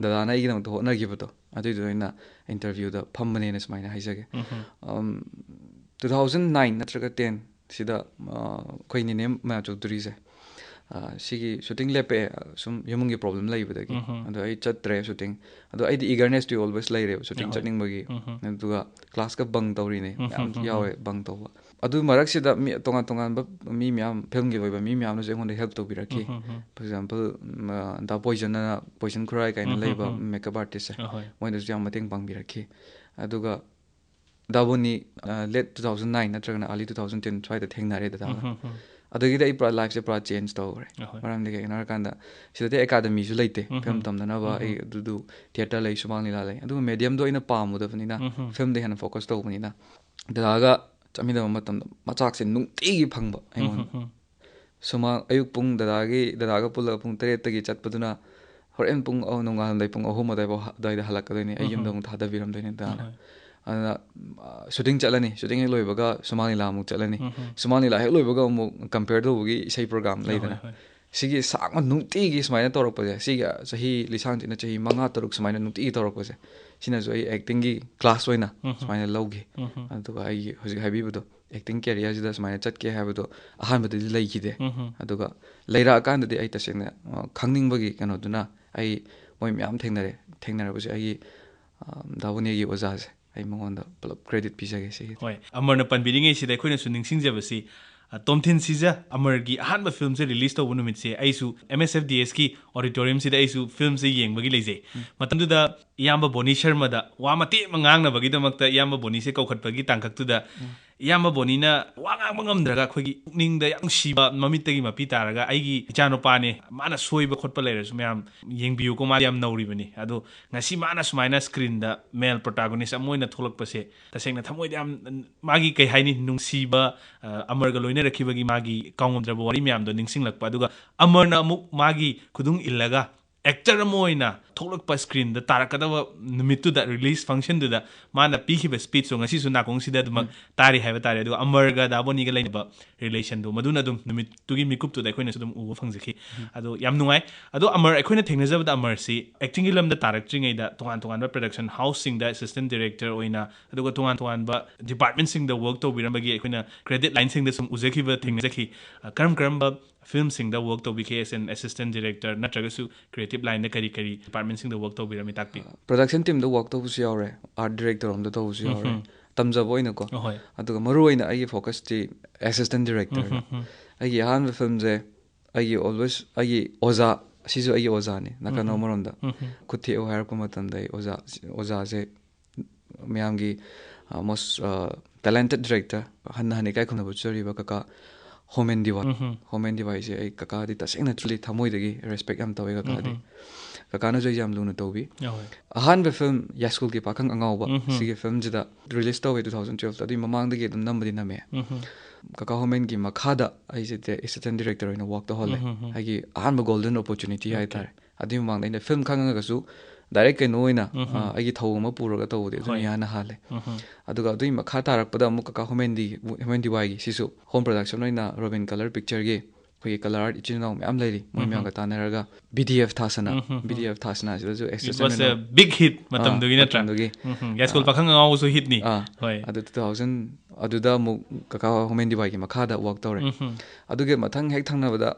ꯗꯗꯥꯅ ꯑꯩꯒꯤꯗꯃꯛꯇ ꯍꯣꯠꯅꯈꯤꯕꯗꯣ, ꯑꯗꯨꯏꯗꯣ ꯑꯩꯅ ꯏꯟꯇꯔꯚ꯭ꯌꯨꯗ ꯐꯝꯕꯅꯦꯅ ꯁꯨꯃꯥꯏꯅ ꯍꯥꯏꯖꯒꯦ꯫ ꯇꯨ ꯊꯥꯎꯖꯟ ꯅꯥꯏꯟ ꯅꯠꯇ꯭ꯔꯒ ꯇꯦꯟ ꯁꯤꯗ, ꯑ, ꯑꯩꯈꯣꯏ ꯅꯦꯅꯦ ꯃꯌꯥ ꯆꯧꯙꯨꯔꯤꯁꯦ, ꯑ, ꯁꯤꯒꯤ ꯁꯨꯇꯤꯡ ꯂꯦꯞꯄꯛꯑꯦ, ꯁꯨꯝ ꯏꯃꯨꯡꯒꯤ ꯄ꯭ꯔꯣꯕ꯭ꯂꯦꯝ ꯂꯩꯕꯗꯒꯤ꯫ ꯑꯗꯣ ꯑꯩ ꯆꯠꯇ꯭ꯔꯦ ꯁꯨꯇꯤꯡ꯫ ꯑꯗꯣ ꯑꯩꯗꯤ ꯏꯒꯔꯅꯦꯁꯇꯤ ꯑꯣꯜꯋꯦꯁ ꯂꯩꯔꯦꯕ ꯁꯨꯇꯤꯡ ꯆꯠꯅꯤꯡꯕꯒꯤ꯫ ꯑꯗꯨꯒ ꯀ꯭ꯂꯥꯁꯀ ꯕꯪ ꯇꯧꯔꯤꯅꯦ, ꯃꯌꯥꯝ ꯌꯥꯎꯋꯦ ꯕꯪ ꯇꯧꯕ꯫ ꯑꯗꯨ ꯃꯔꯛꯁꯤꯗ ꯃꯤ ꯇꯣꯉꯥꯟ ꯇꯣꯉꯥꯟꯕ ꯃꯤ ꯃꯌꯥꯝ, ꯐꯤꯂꯝꯒꯤ ꯑꯣꯏꯕ ꯃꯤ ꯃꯌꯥꯝꯅꯁꯨ ꯑꯩꯉꯣꯟꯗ ꯍꯦꯜꯞ ꯇꯧꯕꯤꯔꯛꯈꯤ꯫ ꯐꯣꯔ ꯑꯦꯛꯖꯥꯝꯄꯜ, ꯗꯥ ꯄꯣꯏꯖꯟ ꯑꯅ, ꯄꯣꯏꯖꯟ ꯈꯨꯔꯥꯏ ꯀꯥꯏꯅ ꯂꯩꯕ ꯃꯦꯀꯞ ꯑꯥꯔꯇꯤꯁꯁꯦ, ꯃꯣꯏꯗꯁꯨ ꯌꯥꯝ ꯃꯇꯦꯡ ꯄꯥꯡꯕꯤꯔꯛꯈꯤ꯫ ꯑꯗꯨꯒ ꯗꯥꯕꯣꯅꯤ, ꯑ, ꯂꯦꯠ ꯇꯨ ꯊꯥꯎꯖꯟ ꯅꯥꯏꯟ ꯅꯠꯇ꯭ꯔꯒꯅ ꯑꯥꯔꯂꯤ ꯇꯨ ꯊꯥꯎꯖꯟ ꯇꯦꯟ ꯁ꯭ꯋꯥꯏꯗ ꯊꯦꯡꯅꯔꯦ ꯗꯗꯥꯒ꯫ ꯑꯗꯒꯤꯗꯤ ꯑꯩ ꯄꯨꯔꯥ ꯂꯥꯏꯐꯁꯦ ꯄꯨꯔꯥ ꯆꯦꯟꯖ ꯇꯧꯈ꯭ꯔꯦ꯫ ꯃꯔꯝꯗꯤ ꯀꯩꯒꯤꯅꯣ ꯍꯥꯏꯔꯀꯥꯟꯗ ꯁꯤꯗꯗꯤ ꯑꯦꯀꯥꯗꯃꯤꯁꯨ ꯂꯩꯇꯦ ꯐꯤꯂꯝ ꯇꯝꯅꯅꯕ꯫ ꯑꯩ ꯑꯗꯨꯗꯨ ꯊꯤꯌꯦꯇꯔ ꯂꯩ, ꯁꯨꯃꯥꯡ ꯂꯤꯂꯥ ꯂꯩ, ꯑꯗꯨꯕꯨ ꯃꯦꯗꯤꯌꯝꯗꯣ ꯑꯩꯅ ꯄꯥꯝꯃꯨꯗꯕꯅꯤꯅ, ꯐꯤꯂꯝꯗ ꯍꯦꯟꯅ ꯐꯣꯀꯁ ꯇꯧꯕꯅꯤꯅ, ꯗꯗꯥꯒ ꯆꯠꯃꯤꯟꯅꯕ ꯃꯇꯝꯗ ꯃꯆꯥꯛꯁꯦ ꯅꯨꯡꯇꯤꯒꯤ ꯐꯪꯕ ꯑꯩꯉꯣꯟꯗ꯫ ꯁꯨꯃꯥꯡ, ꯑꯌꯨꯛ ꯄꯨꯡ ꯗꯗꯥꯒꯤ, ꯗꯗꯥꯒ ꯄꯨꯜꯂꯒ ꯄꯨꯡ ꯇꯔꯦꯠꯇꯒꯤ ꯆꯠꯄꯗꯨꯅ ꯍꯣꯔꯦꯟ ꯄꯨꯡ ꯑꯍꯨꯝ, ꯅꯣꯡꯉꯥꯜꯂꯝꯗꯥꯏ ꯄꯨꯡ ꯑꯍꯨꯝ ꯑꯗꯥꯏꯐꯥꯎ ꯍ-, ꯑꯗꯥꯏꯗ ꯍꯜꯂꯛꯀꯗꯣꯏꯅꯤ꯫ ꯑꯩ ꯌꯨꯝꯗ ꯑꯃꯨꯛ ꯊꯥꯗꯕꯤꯔꯝꯗꯣꯏꯅꯤ ꯗꯗꯥꯅ꯫ ꯑꯗꯨꯅ, ꯑ, ꯁꯨꯇꯤꯡ ꯆꯠꯂꯅꯤ꯫ ꯁꯨꯇꯤꯡ ꯍꯦꯛ ꯂꯣꯏꯕꯒ ꯁꯨꯃꯥꯡ ꯂꯤꯂꯥ ꯑꯃꯨꯛ ꯆꯠꯂꯅꯤ꯫ ꯁꯨꯃꯥꯡ ꯂꯤꯂꯥ ꯍꯦꯛ ꯂꯣꯏꯕꯒ ꯑꯃꯨꯛ ꯀꯝꯄꯤꯌꯔ ꯇꯧꯕꯒꯤ ꯏꯁꯩ ꯄ꯭ꯔꯣꯒ꯭ꯔꯥꯝ ꯂꯩꯗꯅ꯫ ꯁꯤꯒꯤ ꯁꯥꯡꯅ ꯅꯨꯡꯇꯤꯒꯤ ꯁꯨꯃꯥꯏꯅ ꯇꯧꯔꯛꯄꯁꯦ, ꯁꯤꯒꯤ ꯆꯍꯤ ꯂꯤꯁꯥꯡꯁꯤꯠꯅ ꯆꯍꯤ ꯃꯉꯥ, ꯇꯔꯨꯛ ꯁꯨꯃꯥꯏꯅ ꯅꯨꯡꯇꯤꯒꯤ ꯇꯧꯔꯛꯄꯁꯦ, ꯁꯤꯅꯁꯨ ꯑꯩ ꯑꯦꯛꯇꯤꯡꯒꯤ ꯀ꯭ꯂꯥꯁ ꯑꯣꯏꯅ ꯁꯨꯃꯥꯏꯅ ꯂꯧꯈꯤ꯫ ꯑꯗꯨꯒ ꯑꯩꯒꯤ ꯍꯧꯖꯤꯛ ꯍꯥꯏꯕꯤꯕꯗꯣ, ꯑꯦꯛꯇꯤꯡ ꯀꯦꯔꯤꯌꯔꯁꯤꯗ ꯁꯨꯃꯥꯏꯅ ꯆꯠꯀꯦ ꯍꯥꯏꯕꯗꯣ ꯑꯍꯥꯟꯕꯗꯗꯤ ꯂꯩꯈꯤꯗꯦ꯫ ꯑꯗꯨꯒ ꯂꯩꯔꯛꯑꯀꯥꯟꯗꯗꯤ ꯑꯩ ꯇꯁꯦꯡꯅ, ꯑ, ꯈꯪꯅꯤꯡꯕꯒꯤ ꯀꯩꯅꯣꯗꯨꯅ ꯑꯩ ꯃꯣꯏ ꯃꯌꯥꯝ ꯊꯦꯡꯅꯔꯦ꯫ ꯊꯦꯡꯅꯔꯕꯁꯦ ꯑꯩꯒꯤ, ꯑ, ꯗꯥꯕꯣꯅꯤꯒꯤ ꯑꯣꯖꯥꯁꯦ, ꯑꯩ ꯃꯉꯣꯟꯗ ꯄꯨꯂꯞ ꯀ꯭ꯔꯦꯗꯤꯠ ꯄꯤꯖꯒꯦ ꯁꯤꯒꯤ꯫ ꯍꯣꯏ, ꯑꯃꯔꯅ ꯄꯟꯕꯤꯔꯤꯉꯩꯁꯤꯗ ꯑꯩꯈꯣꯏꯅꯁꯨ ꯅꯤꯡꯁꯤꯡꯖꯕꯁꯤ, ꯇꯣꯝꯊꯤꯟ ꯁꯤꯖ ꯑꯃꯔꯒꯤ ꯑꯍꯥꯟꯕ ꯐꯤꯂꯝꯁꯦ ꯔꯤꯂꯤꯁ ꯇꯧꯕ ꯅꯨꯃꯤꯠꯁꯦ ꯑꯩꯁꯨ ꯑꯦꯝ ꯑꯦꯁ ꯑꯦꯐ ꯗꯤ ꯑꯦꯁꯀꯤ ꯑꯣꯗꯤꯇꯣꯔꯤꯌꯝꯁꯤꯗ ꯑꯩꯁꯨ ꯐꯤꯂꯝꯁꯦ ꯌꯦꯡꯕꯒꯤ ꯂꯩꯖꯩ꯫ ꯃꯇꯝꯗꯨꯗ ꯏꯌꯥꯝꯕ ꯕꯣꯅꯤ ꯁꯔꯃꯗ ꯋꯥ ꯃꯇꯦꯛ ꯑꯃ ꯉꯥꯡꯅꯕꯒꯤꯗꯃꯛꯇ ꯏꯌꯥꯝꯕ ꯕꯣꯅꯤꯁꯦ ꯀꯧꯈꯠꯄꯒꯤ ꯇꯥꯡꯀꯛꯇꯨꯗ ꯏꯌꯥꯝꯕ ꯕꯣꯅꯤꯅ ꯋꯥ ꯉꯥꯡꯕ ꯉꯝꯗ꯭ꯔꯒ ꯑꯩꯈꯣꯏꯒꯤ ꯄꯨꯛꯅꯤꯡꯗ ꯌꯥꯝ ꯅꯨꯡꯁꯤꯕ, ꯃꯃꯤꯠꯇꯒꯤ ꯃꯄꯤ ꯇꯥꯔꯒ, "ꯑꯩꯒꯤ ꯏꯆꯥꯅꯨꯄꯥꯅꯦ, ꯃꯥꯅ ꯁꯣꯏꯕ ꯈꯣꯠꯄ ꯂꯩꯔꯁꯨ ꯃꯌꯥꯝ ꯌꯦꯡꯕꯤꯌꯨꯀꯣ, ꯃꯥꯗꯤ ꯌꯥꯝ ꯅꯧꯔꯤꯕꯅꯤ꯫ ꯑꯗꯣ ꯉꯁꯤ ꯃꯥꯅ ꯁꯨꯃꯥꯏꯅ ꯁ꯭ꯀ꯭ꯔꯤꯟꯗ ꯃꯦꯜ ꯄ꯭ꯔꯣꯇꯥꯒꯣꯅꯤꯁ ꯑꯃ ꯑꯣꯏꯅ ꯊꯣꯛꯂꯛꯄꯁꯦ ꯇꯁꯦꯡꯅ ꯊꯃꯣꯏꯗ ꯌꯥꯝ, ꯃꯥꯒꯤ ꯀꯩ ꯍꯥꯏꯅꯤ, ꯅꯨꯡꯁꯤꯕ, ꯑ, ꯑꯃꯔꯒ ꯂꯣꯏꯅꯔꯛꯈꯤꯕꯒꯤ ꯃꯥꯒꯤ ꯀꯥꯎꯉꯝꯗ꯭ꯔꯕ ꯋꯥꯔꯤ ꯃꯌꯥꯝꯗꯣ ꯅꯤꯡꯁꯤꯡꯂꯛꯄ, ꯑꯗꯨꯒ ꯑꯃꯔꯅ ꯑꯃꯨꯛ ꯃꯥꯒꯤ ꯈꯨꯗꯨꯡ ꯏꯜꯂꯒ ꯑꯦꯛꯇꯔ ꯑꯃ ꯑꯣꯏꯅ ꯊꯣꯛꯂꯛꯄ ꯁ꯭ꯀ꯭ꯔꯤꯟꯗ ꯇꯥꯔꯛꯀꯗꯕ ꯅꯨꯃꯤꯠꯇꯨꯗ, ꯔꯤꯂꯤꯁ ꯐꯪꯁꯟꯗꯨꯗ ꯃꯥꯅ ꯄꯤꯈꯤꯕ ꯁ꯭ꯄꯤꯆꯇꯣ ꯉꯁꯤꯁꯨ ꯅꯥꯀꯣꯡꯁꯤꯗ ꯑꯗꯨꯃꯛ ꯇꯥꯔꯤ ꯍꯥꯏꯕ ꯇꯥꯔꯦ꯫ ꯑꯗꯨꯒ ꯑꯃꯔꯒ ꯗꯥ ꯕꯣꯅꯤꯒ ꯂꯩꯅꯕ ꯔꯤꯂꯦꯁꯟꯗꯣ ꯃꯗꯨꯅ ꯑꯗꯨꯝ ꯅꯨꯃꯤꯠꯇꯨꯒꯤ ꯃꯤꯀꯨꯞꯇꯨꯗ ꯑꯩꯈꯣꯏꯅꯁꯨ ꯑꯗꯨꯝ ꯎꯕ ꯐꯪꯖꯈꯤ꯫ ꯑꯗꯣ ꯌꯥꯝ ꯅꯨꯡꯉꯥꯏ꯫ ꯑꯗꯣ ꯑꯃꯔ, ꯑꯩꯈꯣꯏꯅ ꯊꯦꯡꯅꯖꯕꯗ ꯑꯃꯔꯁꯤ ꯑꯦꯛꯇꯤꯡꯒꯤ ꯂꯝꯗ ꯇꯥꯔꯛꯇ꯭ꯔꯤꯉꯩꯗ ꯇꯣꯉꯥꯟ ꯇꯣꯉꯥꯟꯕ ꯄ꯭ꯔꯗꯛꯁꯟ ꯍꯥꯎꯁꯁꯤꯡꯗ ꯑꯦꯁꯤꯁꯇꯦꯟ ꯗꯤꯔꯦꯛꯇꯔ ꯑꯣꯏꯅ, ꯑꯗꯨꯒ ꯇꯣꯉꯥꯟ ꯇꯣꯉꯥꯟꯕ ꯗꯤꯄꯥꯔꯠꯃꯦꯟꯁꯤꯡꯗ ꯋꯔꯛ ꯇꯧꯕꯤꯔꯝꯕꯒꯤ ꯑꯩꯈꯣꯏꯅ ꯀ꯭ꯔꯦꯗꯤꯠ ꯂꯥꯏꯟꯁꯤꯡꯗ ꯁꯨꯝ ꯎꯖꯈꯤꯕ ꯊꯦꯡꯅꯖꯈꯤ꯫ ꯑ, ꯀꯔꯝ ꯀꯔꯝꯕ ꯐꯤꯂꯝꯁꯤꯡꯗ ꯋꯔꯛ ꯇꯧꯕꯤꯈꯤ as an assistant director, ꯅꯠꯇ꯭ꯔꯒꯁꯨ ꯀ꯭ꯔꯤꯌꯦꯇꯤꯞ ꯂꯥꯏꯟꯗ ꯀꯔꯤ ꯀꯔꯤ ꯗꯤꯄꯥꯔꯠꯃꯦꯟꯁꯤꯡꯗ ꯋꯔꯛ ꯇꯧꯕꯤꯔꯝꯃꯤ? ꯇꯥꯛꯄꯤꯌꯨ꯫ ꯄ꯭ꯔꯗꯛꯁꯟ ꯇꯤꯝꯗ ꯋꯔꯛ ꯇꯧꯕꯁꯨ ꯌꯥꯎꯔꯦ, ꯑꯥꯔꯠ ꯗꯤꯔꯦꯛꯇꯔ ꯔꯣꯝꯗ ꯇꯧꯕꯁꯨ ꯌꯥꯎꯔꯦ, ꯎꯝꯍꯨꯝ꯫ ꯇꯝꯖꯕ ꯑꯣꯏꯅꯀꯣ꯫ ꯑꯍꯣꯏ꯫ ꯑꯗꯨꯒ ꯃꯔꯨꯑꯣꯏꯅ ꯑꯩꯒꯤ ꯐꯣꯀꯁꯇꯤ ꯑꯦꯁꯤꯁꯇꯦꯟ ꯗꯤꯔꯦꯛꯇꯔꯗ꯫ ꯎꯝꯍꯨꯝ, ꯎꯝ꯫ ꯑꯩꯒꯤ ꯑꯍꯥꯟꯕ ꯐꯤꯂꯝꯁꯦ ꯑꯩꯒꯤ always, ꯑꯩꯒꯤ ꯑꯣꯖꯥ, ꯁꯤꯁꯨ ꯑꯩꯒꯤ ꯑꯣꯖꯥꯅꯤ ꯅꯥꯀꯟ ꯎꯝꯍꯨꯝ꯫ ꯑꯃꯔꯣꯝꯗ꯫ ꯎꯝꯍꯨꯝ꯫ ꯈꯨꯠ ꯊꯦꯛꯑꯣ ꯍꯥꯏꯔꯛꯄ ꯃꯇꯝꯗ ꯑꯩ ꯑꯣꯖꯥ, ꯑꯣꯖꯥꯁꯦ ꯃꯌꯥꯝꯒꯤ, ꯑ, most, ꯑ, talented director, ꯍꯟꯅ ꯍꯟꯅ ꯏꯀꯥꯏ ꯈꯨꯝꯅꯕ ꯆꯠꯆꯔꯤꯕ ꯀꯀꯥ ꯍꯣꯃꯦꯟ ꯗꯤꯋꯥꯏ꯫ ꯎꯝꯍꯨꯝ꯫ ꯍꯣꯃꯦꯟ ꯗꯤꯋꯥꯏꯁꯦ ꯑꯩ ꯀꯀꯥꯗꯤ ꯇꯁꯦꯡꯅ truly ꯊꯃꯣꯏꯗꯒꯤ ꯔꯦꯁꯄꯦꯛ ꯌꯥꯝ ꯇꯧꯋꯦ ꯀꯀꯥꯗꯤ꯫ ꯎꯝꯍꯨꯝ꯫ ꯀꯀꯥꯅꯁꯨ ꯑꯩꯁꯦ ꯌꯥꯝ ꯂꯨꯅ ꯇꯧꯕꯤ꯫ ꯍꯣꯏ꯫ ꯑꯍꯥꯟꯕ ꯐꯤꯂꯝ ꯌꯥꯏꯁ꯭ꯀꯨꯜꯒꯤ ꯄꯥꯈꯪ ꯑꯉꯥꯎꯕ, ꯎꯝꯍꯨꯝ꯫ ꯁꯤꯒꯤ ꯐꯤꯂꯝꯁꯤꯗ ꯔꯤꯂꯤꯁ ꯇꯧꯋꯦ two thousand twelve ꯇ꯫ ꯑꯗꯨꯒꯤ ꯃꯃꯥꯡꯗꯒꯤ ꯑꯗꯨꯝ ꯅꯝꯕꯗꯤ ꯅꯝꯃꯦ꯫ ꯎꯝꯍꯨꯝ꯫ ꯀꯀꯥ ꯍꯣꯃꯦꯟꯒꯤ ꯃꯈꯥꯗ ꯑꯩꯁꯦ ꯑꯦꯁꯤꯁꯇꯦꯟ ꯗꯤꯔꯦꯛꯇꯔ ꯑꯣꯏꯅ ꯋꯥꯛ ꯇꯧꯍꯜꯂꯦ꯫ ꯎꯝꯍꯨꯝ, ꯎꯝꯍꯨꯝ꯫ ꯑꯩꯒꯤ ꯑꯍꯥꯟꯕ ꯒꯣꯜꯗꯟ ꯑꯣꯄꯣꯔꯆꯨꯅꯤꯇꯤ ꯑꯣꯀꯦ꯫ ꯍꯥꯏꯇꯥꯔꯦ꯫ ꯑꯗꯨꯒꯤ ꯃꯃꯥꯡꯗ ꯑꯩꯅ ꯐꯤꯂꯝ ꯈꯪꯉꯒꯁꯨ ꯗꯥꯏꯔꯦꯛ ꯀꯩꯅꯣ ꯑꯣꯏꯅ, ꯎꯝꯍꯨꯝ꯫ ꯑ, ꯑꯩꯒꯤ ꯊꯧ ꯑꯃ ꯄꯨꯔꯒ ꯇꯧꯕꯗꯤ ꯑꯗꯨꯅ ꯍꯣꯏ꯫ ꯏꯍꯥꯟ ꯍꯥꯜꯂꯦ꯫ ꯎꯝꯍꯨꯝ꯫ ꯑꯗꯨꯒ ꯑꯗꯨꯒꯤ ꯃꯈꯥ ꯇꯥꯔꯛꯄꯗ ꯑꯃꯨꯛ ꯀꯀꯥ ꯍꯣꯃꯦꯟꯗꯤ, ꯍꯣꯃꯦꯟ ꯗꯤꯋꯥꯏꯒꯤ ꯁꯤꯁꯨ ꯍꯣꯝ ꯄ꯭ꯔꯗꯛꯁꯟ ꯑꯣꯏꯅ ꯔꯣꯕꯤꯟ ꯀꯂꯔ ꯄꯤꯛꯆꯔꯒꯤ ꯑꯩꯈꯣꯏꯒꯤ ꯀꯂꯔ ꯑꯥꯔꯠ ꯏꯆꯤꯟ ꯏꯅꯥꯎ ꯃꯌꯥꯝ ꯂꯩꯔꯤ, ꯃꯣꯏ ꯎꯝꯍꯨꯝ꯫ ꯃꯌꯥꯝꯒ ꯇꯥꯟꯅꯔꯒ ꯕꯤ ꯗꯤ ꯑꯦꯐ ꯊꯥꯁꯅꯥ, ꯎꯝꯍꯨꯝ, ꯎꯝꯍꯨꯝ꯫ ꯕꯤ ꯗꯤ ꯑꯦꯐ ꯊꯥꯁꯅꯥꯁꯤꯗꯁꯨ It ꯑꯦꯁꯤꯁꯇꯦꯟ was a ꯑꯣꯏꯅ big hit ꯃꯇꯝꯗꯨꯒꯤ ꯑꯥ, ꯅꯠꯇ꯭ꯔꯥ? ꯃꯇꯝꯗꯨꯒꯤ꯫ ꯎꯝꯍꯨꯝ꯫ ꯌꯥꯏꯁ꯭ꯀꯨꯜ ꯑꯥ꯫ ꯄꯥꯈꯪ ꯑꯉꯥꯎꯕꯁꯨ ꯍꯤꯠꯅꯤ꯫ ꯑꯥ꯫ ꯍꯣꯏ꯫ ꯑꯗꯨ two thousand, ꯑꯗꯨꯗ ꯑꯃꯨꯛ ꯀꯀꯥ ꯍꯣꯃꯦꯟ ꯗꯤꯋꯥꯏꯒꯤ ꯃꯈꯥꯗ ꯋꯥꯛ ꯇꯧꯔꯦ꯫ ꯎꯝꯍꯨꯝ꯫ ꯑꯗꯨꯒꯤ ꯃꯊꯪ ꯍꯦꯛ ꯊꯪꯅꯕꯗ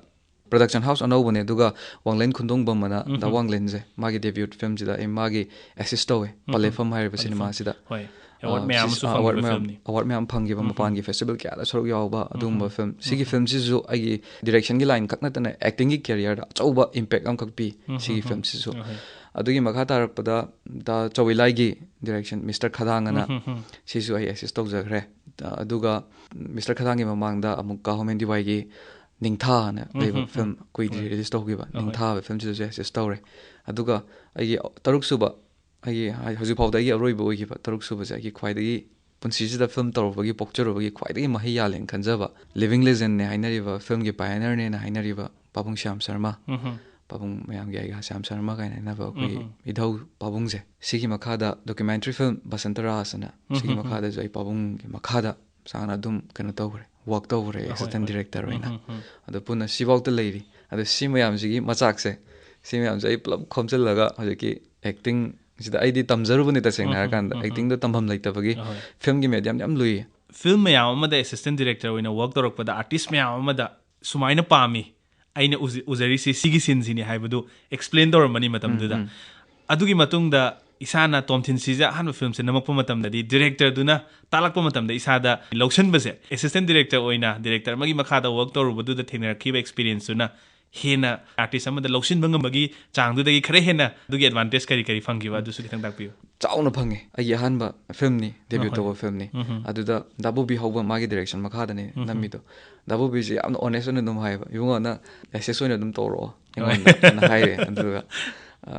ꯄ꯭ꯔꯗꯛꯁꯟ ꯍꯥꯎꯁ ꯑꯅꯧꯕꯅꯦ, ꯑꯗꯨꯒ ꯋꯥꯡꯂꯦꯟ ꯈꯨꯟꯗꯣꯡꯕꯝ ꯑꯅ ꯗꯥ ꯎꯝꯍꯨꯝ꯫ ꯋꯥꯡꯂꯦꯟꯁꯦ ꯃꯥꯒꯤ ꯗꯦꯕ꯭ꯌꯨꯠ ꯐꯤꯂꯝꯁꯤꯗ ꯑꯩ ꯃꯥꯒꯤ ꯑꯦꯁꯤꯁ ꯇꯧꯋꯦ, ꯎꯝꯍꯨꯝ꯫ ꯄꯂꯦꯐꯝ ꯍꯥꯏꯔꯤꯕ ꯄꯂꯦꯐꯝ꯫ ꯁꯤꯅꯦꯃꯥꯁꯤꯗ꯫ ꯍꯣꯏ꯫ Award ꯃꯌꯥꯝ ꯑꯃꯁꯨ ꯐꯪꯈꯤꯕ filmꯅꯤ꯫ Award ꯃꯌꯥꯝ ꯐꯪꯈꯤꯕ, ꯃꯄꯥꯟꯒꯤ festival ꯀꯌꯥꯗ ꯁꯔꯨꯛ ꯌꯥꯎꯕ ꯑꯗꯨꯒꯨꯝꯕ film꯫ ꯁꯤꯒꯤ filmꯁꯤꯁꯨ ꯑꯩꯒꯤ directionꯒꯤ line ꯈꯛ ꯅꯠꯇꯅ actingꯒꯤ careerꯗ ꯑꯆꯧꯕ impact ꯑꯃꯈꯛ ꯄꯤ꯫ ꯁꯤꯒꯤ filmꯁꯤꯁꯨ꯫ ꯑꯗꯨꯒꯤ ꯃꯈꯥ ꯇꯥꯔꯛꯄꯗ ꯗꯥ ꯆꯧꯋꯤꯂꯥꯏꯒꯤ direction Mister ꯈꯗꯥꯡ ꯑꯅ, ꯁꯤꯁꯨ ꯑꯩ assist ꯇꯧꯖꯈ꯭ꯔꯦ꯫ ꯑꯗꯨꯒ Mister ꯈꯗꯥꯡꯒꯤ ꯃꯃꯥꯡꯗ ꯑꯃꯨꯛ ꯀꯥ ꯍꯣꯃꯦꯟ ꯗꯤꯋꯥꯏꯒꯤ ꯅꯤꯡꯊꯥ ꯑꯅ ꯂꯩꯕ film ꯀꯨꯏꯗ꯭ꯔꯤ release ꯇꯧꯈꯤꯕ, ꯅꯤꯡꯊꯥ ꯍꯥꯏꯕ filmꯁꯤꯗꯁꯨ assist ꯇꯧꯔꯦ꯫ ꯑꯗꯨꯒ ꯑꯩꯒꯤ ꯇꯔꯨꯛ ꯁꯨꯕ, ꯑꯩꯒꯤ ꯍꯥꯏ-, ꯍꯧꯖꯤꯛ ꯐꯥꯎꯗ ꯑꯩꯒꯤ ꯑꯔꯣꯏꯕ ꯑꯣꯏꯈꯤꯕ ꯇꯔꯨꯛ ꯁꯨꯕꯁꯦ ꯑꯩꯒꯤ ꯈ꯭ꯋꯥꯏꯗꯒꯤ ꯄꯨꯟꯁꯤꯁꯤꯗ film ꯇꯧꯔꯨꯕꯒꯤ, ꯄꯣꯛꯆꯔꯨꯕꯒꯤ ꯈ꯭ꯋꯥꯏꯗꯒꯤ ꯃꯍꯩ ꯌꯥꯜꯂꯦꯅ ꯈꯟꯖꯕ, living legendꯅꯦ ꯍꯥꯏꯅꯔꯤꯕ, filmꯒꯤ pioneerꯅꯦꯅ ꯍꯥꯏꯅꯔꯤꯕ ꯄꯥꯕꯨꯡ ꯁ꯭ꯌꯥꯝ ꯁꯔꯃ, ꯄꯥꯕꯨꯡ ꯃꯌꯥꯝꯒꯤ ꯑꯩꯒꯤ ꯁ꯭ꯌꯥꯝ ꯁꯔꯃ ꯀꯥꯏꯅ ꯍꯥꯏꯅꯕ ꯑꯩꯈꯣꯏꯒꯤ ꯏꯙꯧ ꯄꯥꯕꯨꯡꯁꯦ, ꯁꯤꯒꯤ ꯃꯈꯥꯗ documentary film ꯕꯁꯟꯇ ꯔꯥꯖ ꯑꯅ, ꯁꯤꯒꯤ ꯃꯈꯥꯗꯁꯨ ꯑꯩ ꯄꯥꯕꯨꯡꯒꯤ ꯃꯈꯥꯗ ꯁꯥꯡꯅ ꯑꯗꯨꯝ ꯀꯩꯅꯣ ꯇꯧꯈ꯭ꯔꯦ, work ꯇꯧꯈ꯭ꯔꯦ assistant director ꯑꯣꯏꯅ꯫ ꯑꯗꯣ ꯄꯨꯟꯅ ꯁꯤꯐꯥꯎꯗ ꯂꯩꯔꯤ꯫ ꯑꯗꯣ ꯁꯤ ꯃꯌꯥꯝꯁꯤꯒꯤ ꯃꯆꯥꯛꯁꯦ, ꯁꯤ ꯃꯌꯥꯝꯁꯦ ꯑꯩ ꯄꯨꯂꯞ ꯈꯣꯝꯖꯤꯜꯂꯒ ꯍꯧꯖꯤꯛꯀꯤ acting ꯁꯤꯗ ꯑꯩꯗꯤ ꯇꯝꯖꯔꯨꯕꯅꯤ, ꯇꯁꯦꯡꯅ ꯍꯥꯏꯔꯀꯥꯟꯗ actingꯗꯣ ꯇꯝꯐꯝ ꯂꯩꯇꯕꯒꯤ꯫ Filmꯒꯤ medium ꯌꯥꯝ ꯂꯨꯏ꯫ Film ꯃꯌꯥꯝ ꯑꯃꯗ assistant director ꯑꯣꯏꯅ work ꯇꯧꯔꯛꯄꯗ artist ꯃꯌꯥꯝ ꯑꯃꯗ ꯁꯨꯃꯥꯏꯅ ꯄꯥꯝꯃꯤ, ꯑꯩꯅ ꯎꯖ-, ꯎꯖꯔꯤꯁꯤ ꯁꯤꯒꯤ sceneꯁꯤꯅꯤ ꯍꯥꯏꯕꯗꯨ explain ꯇꯧꯔꯝꯕꯅꯤ ꯃꯇꯝꯗꯨꯗ꯫ ꯑꯗꯨꯒꯤ ꯃꯇꯨꯡꯗ ꯏꯁꯥꯅ ꯇꯣꯝꯊꯤꯟ ꯁꯤꯖ ꯑꯍꯥꯟꯕ filmꯁꯦ ꯅꯝꯃꯛꯄ ꯃꯇꯝꯗꯗꯤ directorꯗꯨꯅ ꯇꯥꯛꯂꯛꯄ ꯃꯇꯝꯗ ꯏꯁꯥꯗ ꯂꯧꯁꯤꯟꯕꯁꯦ, assistant director ꯑꯣꯏꯅ director ꯑꯃꯒꯤ ꯃꯈꯥꯗ work ꯇꯧꯔꯨꯕꯗꯨꯗ ꯊꯦꯡꯅꯔꯛꯈꯤꯕ experienceꯇꯨꯅ ꯍꯦꯟꯅ artist ꯑꯃꯗ ꯂꯧꯁꯤꯟꯕ ꯉꯝꯕꯒꯤ ꯆꯥꯡꯗꯨꯗꯒꯤ ꯈꯔ ꯍꯦꯟꯅ ꯑꯗꯨꯒꯤ advantage ꯀꯔꯤ ꯀꯔꯤ ꯐꯪꯈꯤꯕ, ꯑꯗꯨꯁꯨ ꯈꯤꯇꯪ ꯇꯥꯛꯄꯤꯌꯨ꯫ ꯆꯥꯎꯅ ꯐꯪꯉꯦ꯫ ꯑꯩꯒꯤ ꯑꯍꯥꯟꯕ filmꯅꯤ, debut ꯇꯧꯕ filmꯅꯤ꯫ ꯑꯗꯨꯗ ꯗꯥ ꯕꯣꯕꯤ ꯍꯧꯕ ꯃꯥꯒꯤ direction ꯃꯈꯥꯗꯅꯤ ꯅꯝꯃꯤꯗꯣ꯫ ꯗꯥ ꯕꯣꯕꯤꯁꯦ ꯌꯥꯝꯅ honest ꯑꯣꯏꯅ ꯑꯗꯨꯝ ꯍꯥꯏꯌꯦꯕ, "ꯏꯕꯨꯡꯉꯣ, ꯅꯪ assist ꯑꯣꯏꯅ ꯑꯗꯨꯝ ꯇꯧꯔꯛꯑꯣ ꯑꯩꯉꯣꯟꯗ" ꯍꯥꯏꯅ ꯍꯥꯏꯔꯦ꯫ ꯑꯗꯨꯒ ꯑ,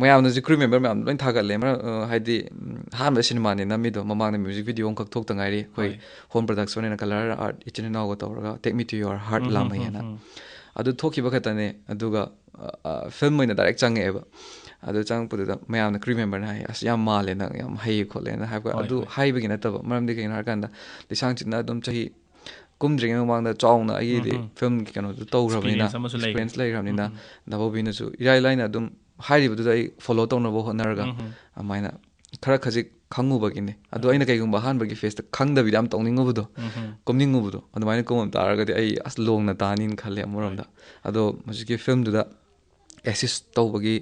ꯃꯌꯥꯝꯅꯁꯨ, crew member ꯃꯌꯥꯝ ꯂꯣꯏ ꯊꯥꯒꯠꯂꯦ꯫ ꯃꯔꯝ, ꯑ, ꯍꯥꯏꯗꯤ, ꯎꯝ, ꯑꯍꯥꯟꯕ ꯁꯤꯅꯦꯃꯥꯅꯤ ꯅꯝꯃꯤꯗꯣ, ꯃꯃꯥꯡꯗ music video ꯑꯃꯈꯛ ꯊꯣꯛꯇ ꯉꯥꯏꯔꯤ꯫ ꯑꯩꯈꯣꯏ Home Production ꯑꯣꯏꯅ ꯀꯂꯔ ꯑꯥꯔꯠ ꯏꯆꯤꯟ ꯏꯅꯥꯎꯒ ꯇꯧꯔꯒ "Take Me To Your Heart" ꯂꯥꯝꯃꯩ ꯍꯥꯏꯅ꯫ ꯑꯗꯨ ꯊꯣꯛꯈꯤꯕ ꯈꯛꯇꯅꯦ꯫ ꯑꯗꯨꯒ, ꯑ, ꯑ, film ꯑꯣꯏꯅ direct ꯆꯪꯉꯛꯑꯦꯕ꯫ ꯑꯗꯨ ꯆꯪꯉꯛꯄꯗꯨꯗ ꯃꯌꯥꯝꯅ, crew memberꯅ ꯍꯥꯏ, "ꯑꯁ, ꯌꯥꯝ ꯃꯥꯜꯂꯦ, ꯅꯪ ꯌꯥꯝ ꯍꯩꯌꯦ ꯈꯣꯠꯂꯦꯅ" ꯍꯥꯏꯕ꯫ ꯑꯗꯨ ꯍꯥꯏꯕꯒꯤ ꯅꯠꯇꯕ, ꯃꯔꯝꯗꯤ ꯀꯩꯒꯤꯅꯣ ꯍꯥꯏꯔꯀꯥꯟꯗ, ꯂꯤꯁꯥꯡ ꯆꯤꯠꯅ ꯑꯗꯨꯝ ꯆꯍꯤ ꯀꯨꯝꯗ꯭ꯔꯤꯉꯩ ꯃꯃꯥꯡꯗ ꯆꯥꯎꯅ ꯑꯩꯒꯤꯗꯤ filmꯒꯤ ꯀꯩꯅꯣꯗꯨ ꯇꯧꯈ꯭ꯔꯕꯅꯤꯅ, Experience ꯑꯃꯁꯨ ꯂꯩ꯫ Experience ꯂꯩꯈ꯭ꯔꯕꯅꯤꯅ, ꯗꯥ ꯕꯣꯕꯤꯅꯁꯨ ꯏꯔꯥꯏ ꯂꯥꯏꯅ ꯑꯗꯨꯝ ꯍꯥꯏꯔꯤꯕꯗꯨꯗ ꯑꯩ follow ꯇꯧꯅꯕ ꯍꯣꯠꯅꯔꯒ, ꯑꯗꯨꯃꯥꯏꯅ ꯈꯔ ꯈꯖꯤꯛ ꯈꯪꯉꯨꯕꯒꯤꯅꯦ꯫ ꯑꯗꯣ ꯑꯩꯅ ꯀꯩꯒꯨꯝꯕ ꯑꯍꯥꯟꯕꯒꯤ phaseꯇ ꯈꯪꯗꯕꯤꯗ ꯌꯥꯝ ꯇꯧꯅꯤꯡꯉꯨꯕꯗꯣ, ꯀꯨꯝꯅꯤꯡꯉꯨꯕꯗꯣ, ꯑꯗꯨꯃꯥꯏꯅ ꯀꯨꯝꯃꯝ ꯇꯥꯔꯒꯗꯤ ꯑꯩ ꯑꯁ ꯂꯣꯡꯅ ꯇꯥꯅꯤꯅ ꯈꯜꯂꯦ ꯑꯃꯔꯣꯝꯗ꯫ ꯑꯗꯣ ꯍꯧꯖꯤꯛꯀꯤ filmꯗꯨꯗ assist ꯇꯧꯕꯒꯤ,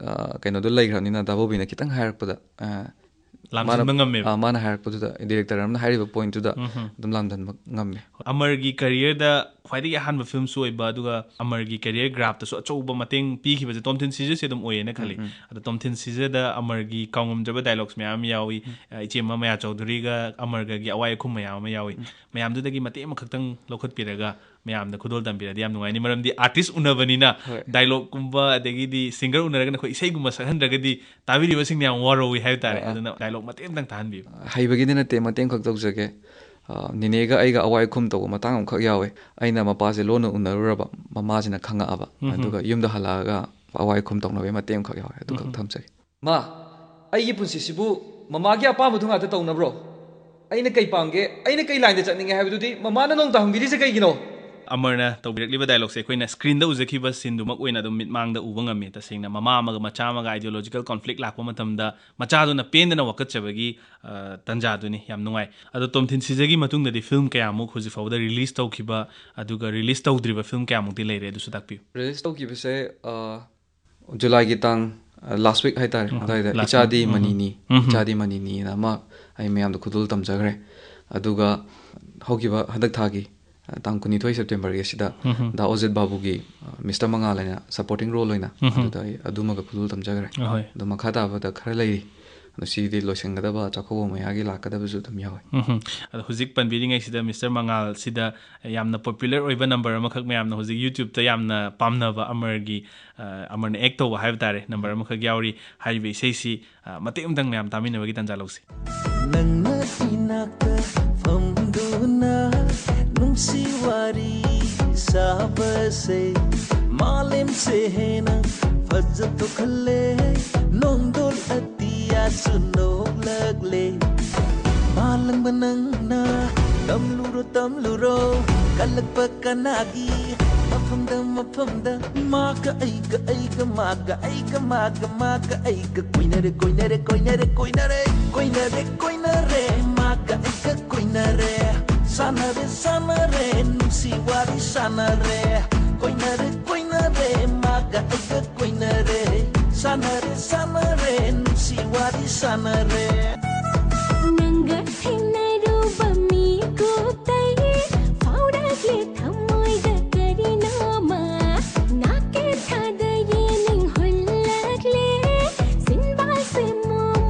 ꯑ, ꯀꯩꯅꯣꯗꯣ ꯂꯩꯈ꯭ꯔꯕꯅꯤꯅ, ꯗꯥ ꯕꯣꯕꯤꯅ ꯈꯤꯇꯪ ꯍꯥꯏꯔꯛꯄꯗ, ꯑ, ꯂꯥꯝꯖꯤꯟꯕ ꯉꯝꯃꯦꯕ꯫ ꯑ, ꯃꯥꯅ ꯍꯥꯏꯔꯛꯄꯗꯨꯗ, ꯗꯤꯔꯦꯛꯇꯔ ꯑꯃꯅ ꯍꯥꯏꯔꯤꯕ ꯄꯣꯏꯟꯠꯇꯨꯗ ꯑꯗꯨꯝ ꯂꯥꯝꯖꯤꯟꯕ ꯉꯝꯃꯦ꯫ ꯑꯃꯔꯒꯤ ꯀꯦꯔꯤꯌꯔꯗ ꯈ꯭ꯋꯥꯏꯗꯒꯤ ꯑꯍꯥꯟꯕ ꯐꯤꯂꯝꯁꯨ ꯑꯣꯏꯕ, ꯑꯗꯨꯒ ꯑꯃꯔꯒꯤ ꯀꯦꯔꯤꯌꯔ ꯒ꯭ꯔꯥꯐꯇꯁꯨ ꯑꯆꯧꯕ ꯃꯇꯦꯡ ꯄꯤꯈꯤꯕꯁꯦ ꯇꯣꯝꯊꯤꯟ ꯁꯤꯖꯁꯦ ꯑꯗꯨꯝ ꯑꯣꯏꯌꯦꯅ ꯈꯜꯂꯤ꯫ ꯑꯗꯣ ꯇꯣꯝꯊꯤꯟ ꯁꯤꯖꯗ ꯑꯃꯔꯒꯤ ꯀꯥꯎꯉꯝꯗ꯭ꯔꯕ ꯗꯥꯏꯂꯣꯛꯁ ꯃꯌꯥꯝ ꯑꯃ ꯌꯥꯎꯏ꯫ ꯑ, ꯏꯆꯦꯃ ꯃꯌꯥ ꯆꯧꯙꯨꯔꯤꯒ ꯑꯃꯔꯒꯒꯤ ꯑꯋꯥꯏ ꯑꯈꯨꯝ ꯃꯌꯥꯝ ꯑꯃ ꯌꯥꯎꯏ꯫ ꯃꯌꯥꯝꯗꯨꯗꯒꯤ ꯃꯇꯦꯛ ꯑꯃꯈꯛꯇꯪ ꯂꯧꯈꯠꯄꯤꯔꯒ ꯃꯌꯥꯝꯗ ꯈꯨꯗꯣꯜ ꯇꯝꯕꯤꯔꯗꯤ ꯌꯥꯝ ꯅꯨꯡꯉꯥꯏꯅꯤ꯫ ꯃꯔꯝꯗꯤ ꯑꯥꯔꯇꯤꯁ ꯎꯅꯕꯅꯤꯅ, ꯍꯣꯏ꯫ ꯗꯥꯏꯂꯣꯛꯀꯨꯝꯕ ꯑꯗꯒꯤꯗꯤ ꯁꯤꯡꯒꯔ ꯎꯅꯔꯒꯅ ꯑꯩꯈꯣꯏ ꯏꯁꯩꯒꯨꯝꯕ ꯁꯛꯍꯟꯗ꯭ꯔꯒꯗꯤ ꯇꯥꯕꯤꯔꯤꯕꯁꯤꯡꯅ ꯌꯥꯝ ꯋꯥꯔꯧꯏ ꯍꯥꯏꯕ ꯇꯥꯔꯦ꯫ ꯑꯥ꯫ ꯑꯗꯨꯅ ꯗꯥꯏꯂꯣꯛ ꯃꯇꯦꯛ ꯑꯃꯇꯪ ꯇꯥꯍꯟꯕꯤꯌꯨ꯫ ꯍꯩꯕꯒꯤꯗꯤ ꯅꯠꯇꯦ, ꯃꯇꯦꯡ ꯈꯛ ꯇꯧꯖꯒꯦ꯫ ꯑ, ꯅꯦꯅꯦꯒ ꯑꯩꯒ ꯑꯋꯥꯏ ꯑꯈꯨꯝ ꯇꯧꯕ ꯃꯇꯥꯡ ꯑꯃꯈꯛ ꯌꯥꯎꯋꯦ꯫ ꯑꯩꯅ ꯃꯄꯥꯁꯦ ꯂꯣꯟꯅ ꯎꯅꯔꯨꯔꯕ, ꯃꯃꯥꯁꯤꯅ ꯈꯪꯉꯛꯑꯕ꯫ ꯑꯗꯨꯒ ꯌꯨꯝꯗ ꯍꯜꯂꯛꯑꯒ ꯑꯋꯥꯏ ꯑꯈꯨꯝ ꯇꯧꯅꯕꯒꯤ ꯃꯇꯦꯡ ꯑꯃꯈꯛ ꯌꯥꯎꯋꯦ꯫ ꯑꯗꯨꯈꯛ ꯊꯝꯖꯒꯦ꯫ ꯃꯥ, ꯑꯩꯒꯤ ꯄꯨꯟꯁꯤꯁꯤꯕꯨ ꯃꯃꯥꯒꯤ ꯑꯄꯥꯝꯕꯗꯨ ꯉꯥꯛꯇ ꯇꯧꯅꯕ꯭ꯔꯣ? ꯑꯩꯅ ꯀꯩ ꯄꯥꯝꯒꯦ, ꯑꯩꯅ ꯀꯩ ꯂꯥꯏꯟꯗ ꯆꯠꯅꯤꯡꯉꯦ ꯍꯥꯏꯕꯗꯨꯗꯤ ꯃꯃꯥꯅ ꯅꯣꯡꯇ ꯍꯪꯕꯤꯔꯤꯁꯦ ꯀꯩꯒꯤꯅꯣ? ꯑꯃꯔꯅ ꯇꯧꯕꯤꯔꯛꯂꯤꯕ ꯗꯥꯏꯂꯣꯛꯁꯦ ꯑꯩꯈꯣꯏꯅ ꯁ꯭ꯀ꯭ꯔꯤꯟꯗ ꯎꯖꯈꯤꯕ ꯁꯤꯟꯗꯨꯃꯛ ꯑꯣꯏꯅ ꯑꯗꯨꯝ ꯃꯤꯠꯃꯥꯡꯗ ꯎꯕ ꯉꯝꯃꯤ꯫ ꯇꯁꯦꯡꯅ ꯃꯃꯥ ꯑꯃꯒ ꯃꯆꯥ ꯑꯃꯒ ideological conflict ꯂꯥꯛꯄ ꯃꯇꯝꯗ ꯃꯆꯥꯗꯨꯅ ꯄꯦꯟꯗꯅ ꯋꯥꯀꯠꯆꯕꯒꯤ, ꯑ, ꯇꯥꯟꯖꯥꯗꯨꯅꯤ꯫ ꯌꯥꯝ ꯅꯨꯡꯉꯥꯏ꯫ ꯑꯗꯣ ꯇꯣꯝꯊꯤꯟ ꯁꯤꯖꯒꯤ ꯃꯇꯨꯡꯗꯗꯤ ꯐꯤꯂꯝ ꯀꯌꯥꯃꯨꯛ ꯍꯧꯖꯤꯛ ꯐꯥꯎꯕꯗ ꯔꯤꯂꯤꯁ ꯇꯧꯈꯤꯕ, ꯑꯗꯨꯒ ꯔꯤꯂꯤꯁ ꯇꯧꯗ꯭ꯔꯤꯕ ꯐꯤꯂꯝ ꯀꯌꯥꯃꯨꯛꯇꯤ ꯂꯩꯔꯦ, ꯑꯗꯨꯁꯨ ꯇꯥꯛꯄꯤꯌꯨ꯫ ꯔꯤꯂꯤꯁ ꯇꯧꯈꯤꯕꯁꯦ, ꯑ, ꯖꯨꯂꯥꯏꯒꯤ ꯇꯥꯡ, ꯑ, ꯂꯥꯁ ꯋꯤꯛ ꯍꯥꯏꯇꯥꯔꯦ, ꯑꯗꯨꯋꯥꯏꯗ ꯏꯆꯥꯗꯤ ꯃꯅꯤꯅꯤ, ꯏꯆꯥꯗꯤ ꯃꯅꯤꯅꯤꯅ ꯑꯃ ꯑꯩ ꯃꯌꯥꯝꯗ ꯈꯨꯗꯣꯜ ꯇꯝꯖꯈ꯭ꯔꯦ꯫ ꯑꯗꯨꯒ ꯍꯧꯈꯤꯕ ꯍꯟꯗꯛ ꯊꯥꯒꯤ, ꯑ, ꯇꯥꯡ ꯀꯨꯟꯅꯤꯊꯣꯏ ꯁꯦꯞꯇꯦꯝꯕꯔꯒꯤ ꯑꯁꯤꯗ ꯗꯥ ꯑꯣꯖꯤꯠ ꯕꯥꯕꯨꯒꯤ, ꯑ, ꯃꯤꯁꯇꯔ ꯃꯉꯥꯜ ꯍꯥꯏꯅ ꯁꯄꯣꯔꯇꯤꯡ ꯔꯣꯜ ꯑꯣꯏꯅ, ꯑꯗꯨꯗ ꯑꯩ ꯑꯗꯨꯃꯒ ꯈꯨꯗꯣꯜ ꯇꯝꯖꯈ꯭ꯔꯦ꯫ ꯑꯍꯣꯏ꯫ ꯑꯗꯣ ꯃꯈꯥ ꯇꯥꯕꯗ ꯈꯔ ꯂꯩꯔꯤ꯫ ꯑꯗꯣ ꯁꯤꯗꯤ ꯂꯣꯏꯁꯤꯟꯒꯗꯕ, ꯆꯥꯛꯀꯧꯕ ꯃꯌꯥꯒꯤ ꯂꯥꯛꯀꯗꯕꯁꯨ ꯑꯗꯨꯝ ꯌꯥꯎꯋꯦ꯫ ꯎꯝ꯫ ꯑꯗꯣ ꯍꯧꯖꯤꯛ ꯄꯟꯕꯤꯔꯤꯉꯩꯁꯤꯗ ꯃꯤꯁꯇꯔ ꯃꯉꯥꯜꯁꯤꯗ ꯌꯥꯝꯅ ꯄꯣꯄꯨꯂꯔ ꯑꯣꯏꯕ ꯅꯝꯕꯔ ꯑꯃꯈꯛ, ꯃꯌꯥꯝꯅ ꯍꯧꯖꯤꯛ ꯌꯨꯇ꯭ꯌꯨꯕꯇ ꯌꯥꯝꯅ ꯄꯥꯝꯅꯕ ꯑꯃꯔꯒꯤ, ꯑ, ꯑꯃꯔꯅ ꯑꯦꯛ ꯇꯧꯕ ꯍꯥꯏꯕ ꯇꯥꯔꯦ, ꯅꯝꯕꯔ ꯑꯃꯈꯛ ꯌꯥꯎꯔꯤ꯫ ꯍꯥꯏꯔꯤꯕ ꯏꯁꯩꯁꯤ, ꯑ, ꯃꯇꯦꯛ ꯑꯃꯇꯪ ꯃꯌꯥꯝ ꯇꯥꯃꯤꯟꯅꯕꯒꯤ ꯇꯥꯟꯖꯥ ꯂꯧꯁꯤ꯫ ꯅꯪꯅ ꯏꯅꯥꯛꯇ ꯐꯝꯗꯨꯅ ꯅꯨꯡꯁꯤ ꯋꯥꯔꯤ ꯁꯥꯕꯁꯦ ꯃꯥꯂꯦꯝꯁꯦ ꯍꯦꯟꯅ ꯐꯖꯊꯣꯛꯍꯜꯂꯦ꯫ ꯅꯣꯡꯗꯣꯜ ꯑꯇꯤꯌꯥꯁꯨ ꯅꯣꯛꯂꯛꯂꯦ꯫ ꯃꯥꯂꯪꯕ ꯅꯪꯅ ꯇꯝꯂꯨꯔꯣ, ꯇꯝꯂꯨꯔꯣ, ꯀꯜꯂꯛꯄ ꯀꯅꯥꯒꯤ ꯃꯐꯝꯗ, ꯃꯐꯝꯗ꯫ ꯃꯥꯒ ꯑꯩꯒ, ꯑꯩꯒ ꯃꯥꯒ, ꯑꯩꯒ ꯃꯥꯒ, ꯃꯥꯒ ꯑꯩꯒ ꯀꯣꯏꯅꯔꯦ, ꯀꯣꯏꯅꯔꯦ, ꯀꯣꯏꯅꯔꯦ, ꯀꯣꯏꯅꯔꯦ, ꯀꯣꯏꯅꯔꯦ, ꯀꯣꯏꯅꯔꯦ꯫ ꯃꯥꯒ ꯑꯩꯒ ꯀꯣꯏꯅꯔꯦ꯫ ꯁꯥꯟꯅꯔꯦ, ꯁꯥꯟꯅꯔꯦ, ꯅꯨꯡꯁꯤ ꯋꯥꯔꯤ ꯁꯥꯟꯅꯔꯦ꯫ ꯀꯣꯏꯅꯔꯦ, ꯀꯣꯏꯅꯔꯦ, ꯃꯥꯒ ꯑꯩꯒ ꯀꯣꯏꯅꯔꯦ꯫ ꯁꯥꯟꯅꯔꯦ, ꯁꯥꯟꯅꯔꯦ, ꯅꯨꯡꯁꯤ ꯋꯥꯔꯤ ꯁꯥꯟꯅꯔꯦ꯫